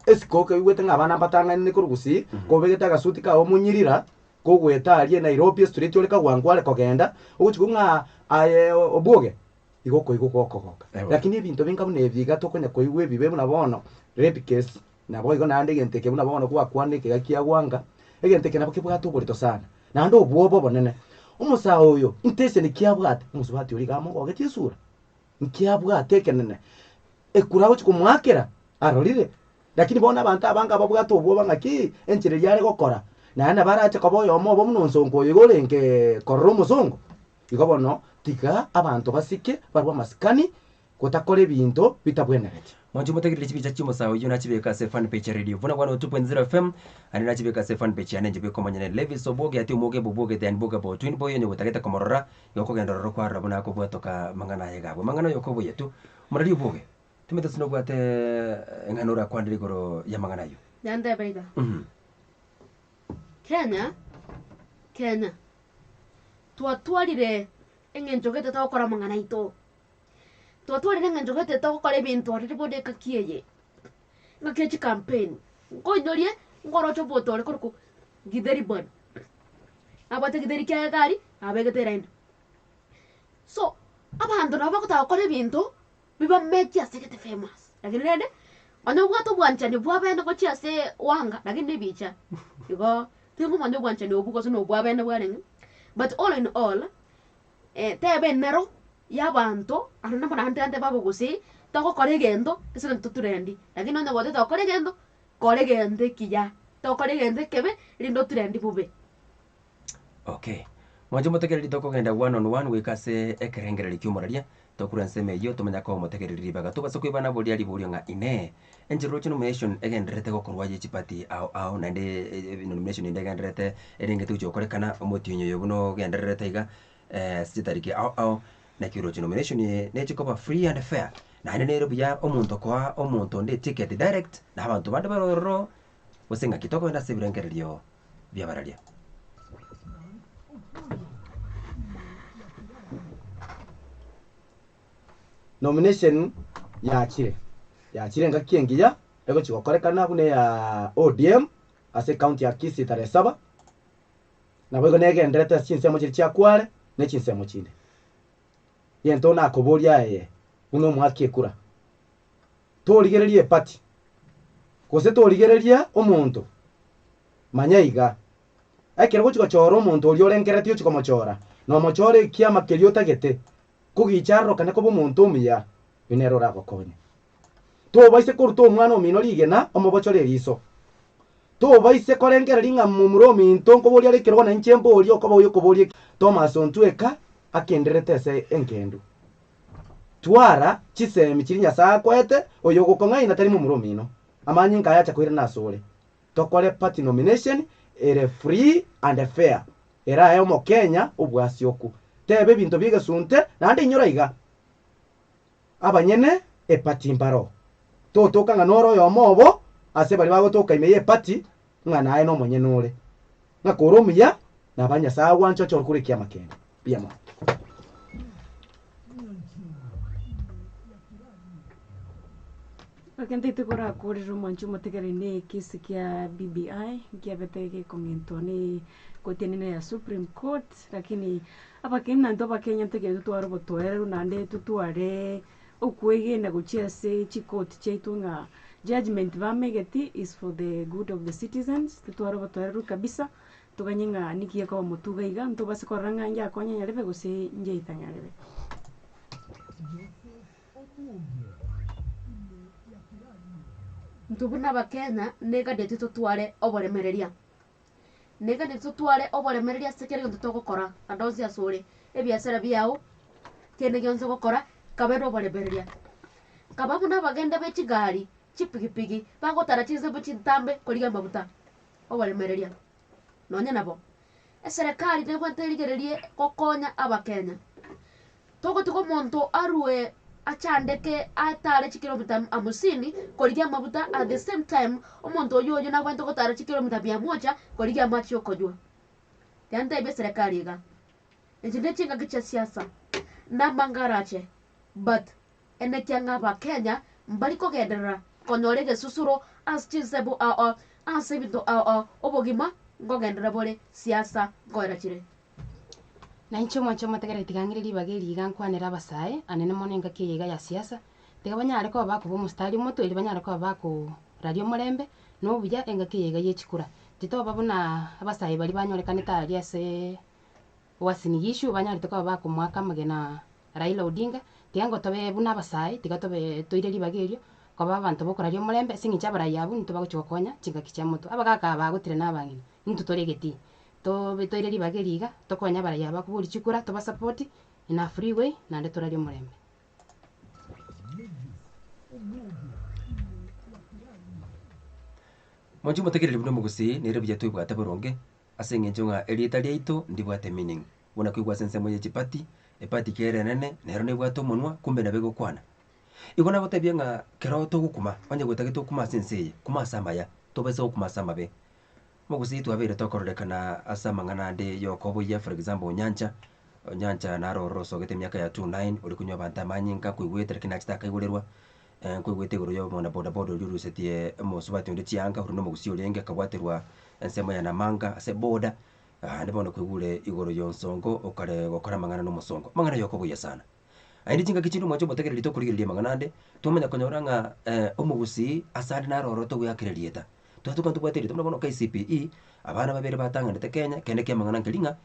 esiko okoigwete ng'a abana mbatang'anine korwa gusii, kobegete agasuti kao omonyirira, kogoeta aria Nairobi estreet ore kagwangware kogenda, ogochi koigwa ng'a aye obwoge, igo okoigwa gokogoka. Lakini ebinto binga buna ebi iga tokonya koigwa ebibe buna bono, rape case, Naboigo naende egento eke buna bono gwakwana ekega kia gwanga, egento eke nabo kebwate oborito sana, naende obwoba obonene. Omosae oyo intention ki abwate? Omosubati oria iga amogogetie esura, nki abwate ekenene? Ekura agochia komoakera, arorire. Lakini bono abanto abange ababwate obwoba ng'aki, enchera eria are gokora, naende nabo arache koba oyomo obo buna onsongo oyo iga orenge korora omosongo. Igo bono, tiga abanto basike, barwe amasikani, gotakora ebinto bitabwenereti. Mwanche motegerere chibicha chi'omosae oyio nachibeka ase fan page ya Radio Vuna 102.0 FM aria nachibeka ase fan page yane inche bweka omonyene Levis Obwoge ati omwoge bobwogete and boga bo twin boy onye gotagete komorora igo okogenda ororo kwarora buna akobwatoka mang'ana aye gabwe mang'ana oyo okoboyia tu Omorari Obwoge timanyete gose nobwate eng'ana orakwanere igoro y'amang'ana ayio. Nantebe iga, Kenya, Kenya, twatwarire eng'encho gete togokora amang'ana aito. Twatwarire eng'encho gete togokora ebinto aroro bono engaki eye, engaki ya chicampaign, nkoinyorie nkoroche omonto ore korokwa Githeri bono, nabwate githeri kiaye iga aria, abegete eraini. So, abanto nabo bagotaka gokora ebinto, bibamekie ase gete famous, lakini rende, onye obwate obwanchani bwa bene gochia ase wanga, lakini na ebicha, igo tingomanya obwanchani obwo gose na obwa bene bwarenge, but all in all. Teba enero y'abanto aro nabo naende ande babe gose togokora egento ase eng'encho toturendi, lakini onye goteba togokora egento, kora egento ekiya, tokora egento ekebe rinde oturendi bobe. Okay. Mwanche motegereri tokogenda one on one goika ase ekerengererio kia omoraria, tokure ensemo eyio tomanya koa omotegereri ribaga. Tobasa koibana boria riborio ng'a inee, enchera roche nomination egendererete gokorwa ye chipati ao ao naende nomination ende egendererete erengete gochia gokorekana omotienyi oyo buna ogendererete iga ase chitariki ao ao, naki roche nomination eye neche koba free and fair, naende nere buya omonto koa omonto onde eticket direct na abanto bande bare ororo gose ng'aki tokogenda ase ebirengererio bi'abararia. Nomination yachire, yachire engaki engiya egochi gokorekana buna eya ODM ase ecounty ya Kisii tarehe saba, naboigo negenderete ase chinsemo chiria chia Kwale na echinsemo chinde. Egento nakoboria aye buna omoaki ekura, torigereria eparty, gose torigereria omonto, manya iga, ekero ogochi gochora omonto oria orengereretie ochi komochora, nomochore ekiama keria otagete, kogicha arorokane koba omonto omuya, oyio nere oragokonye. Tobaise koruta omwana omino rigena omobochore eriso. Tobaise korengereria ng'a momura ominto nkoboria are ekerogo na inche mborie okoba oyo okoboria eki. Thomas Ontweka akendererete ase engendu. Twara chisemi chiria Nyasae akoete, oyo ogokong'aina tari momura omino. Amanyinga aya acha koirana asore. Tokore party nomination ere free and fair erae omokenya obwasioku. Teba ebinto biegesunte naende inyora iga. Abanyene eparty mbaro. Totoka ng'a nore oyomo obo ase baria bagotoka ime y'eparty ng'a naye nomonyene ore. Ng'a kore omuya naba Nyasae agwanche ochore kore ekiama kende. Mbuya mono. Egento tokorakorera omwanchi omotegereri ne ekesi kia BBI nkiabete gekong'entwa ne ekoti enene ya Supreme Court, lakini abakenya intwe abakenya ntogende totware obotoereru naende totware okwegena gochia ase chikoti chiaito ng'a judgement bamegeti is for the good of the citizens, totware obotoereru kabisa, toganye ng'a niki gekoba motwe iga iga, ntobase korora ng'a ngiakonya nyarebe gose ngiaita nyarebe. Intwe buna abakenya neganeti totware oboremereria, neganeti totware oboremereria ase kera egento togokora ande onsi ase ore, ebiasara biago, kende gionsi ogokora, kabe na oboremereria. Kaba buna abagenda be chigari, chipigipigi, bagotara chinsemo chintambe korigia amaguta, oboremereria, nonye nabo. Eserekari nebwate erigererie gokonya abakenya. Togotiga omonto arue achandeke atare chikilomita hamsini korigia amabuta at the same time omonto oywo oywo nabwenerete gotara chikilomita mia moja korigia amache okonywa. Tiga ntebie eserekari iga, echi ne chingaki chia siasa, na amanga arache but enekia ng'a abakenya mbari kogenderera konyora egesusuro ase chinsemo ao ao ase ebinto ao ao obogima nkogenderera bore siasa nkoera chire. Na inche omwanche omotegereri tiga ng'ire ribaga eri iga nkwanere abasae, anene mono engaki eye iga ya siasa, tiga banyare koba bakoba omostari omotwe erio banyare koba bakoraria omorembe, na obuya engaki eye iga ye chikura. Titoba buna abasae baria banyorekanete aria aseee Uasin Gishu banyarete koba bakomoaka amagena Raila Odinga, tiga ngotobe buna abasae, tiga tobe toire ribaga erio, koba abanto bokoraria omorembe ase eng'encho abarai abwo intwe bagochia gokonya chingaki chia motwe. Abagaka aba bagotire na abang'ina, intwe tore egetii. Tobe toire ribaga eri iga, tokonye abarai aba bakoboria chikura, tobasapoti in a free way, naende torarie omorembe. Mochie motegereri buna omogusii nere buya twebwate boronge ase eng'encho ng'a erieta riaito ndibwate meaning. Buna koigwa ase ensemo ye chipati, epati kere enene nero nebwate omonwa kumbe nabo egokwana. Igo nagotebia ng'a kero togokuma onye gotagete okuma ase ense eye, kuma ase amaya, tobaisa gokuma ase amabe. Omogusii twabeire tokororekana ase amang'ana ande y'okoboyia for example Onyancha, Onyancha naro ororo osogete emiaka ya two nine ore konywa abanto amanyinga nkoigwete lakini nachete akaigorerwa, nkoigwete igoro ya omwana bodaboda oria orusetie omosubati onde chianga oria na omogusii orenge akabwaterwa ensemo ya Namanga ase eboda, naende bono kwaigure igoro ya Onsongo okare gokora amang'ana na omosongo, amang'ana ya okoboyia sana. Naende chingaki chinde omwanche omotegereri tokorigereria amang'ana ande, twamanya konyora ng'a omogusii ase ande naro ororo togoakera erieta. Twatoka ntobwate erieta buna bono KCPE, abana babere batang'anete Kenya, kende kia amang'ana nkeri ng'a.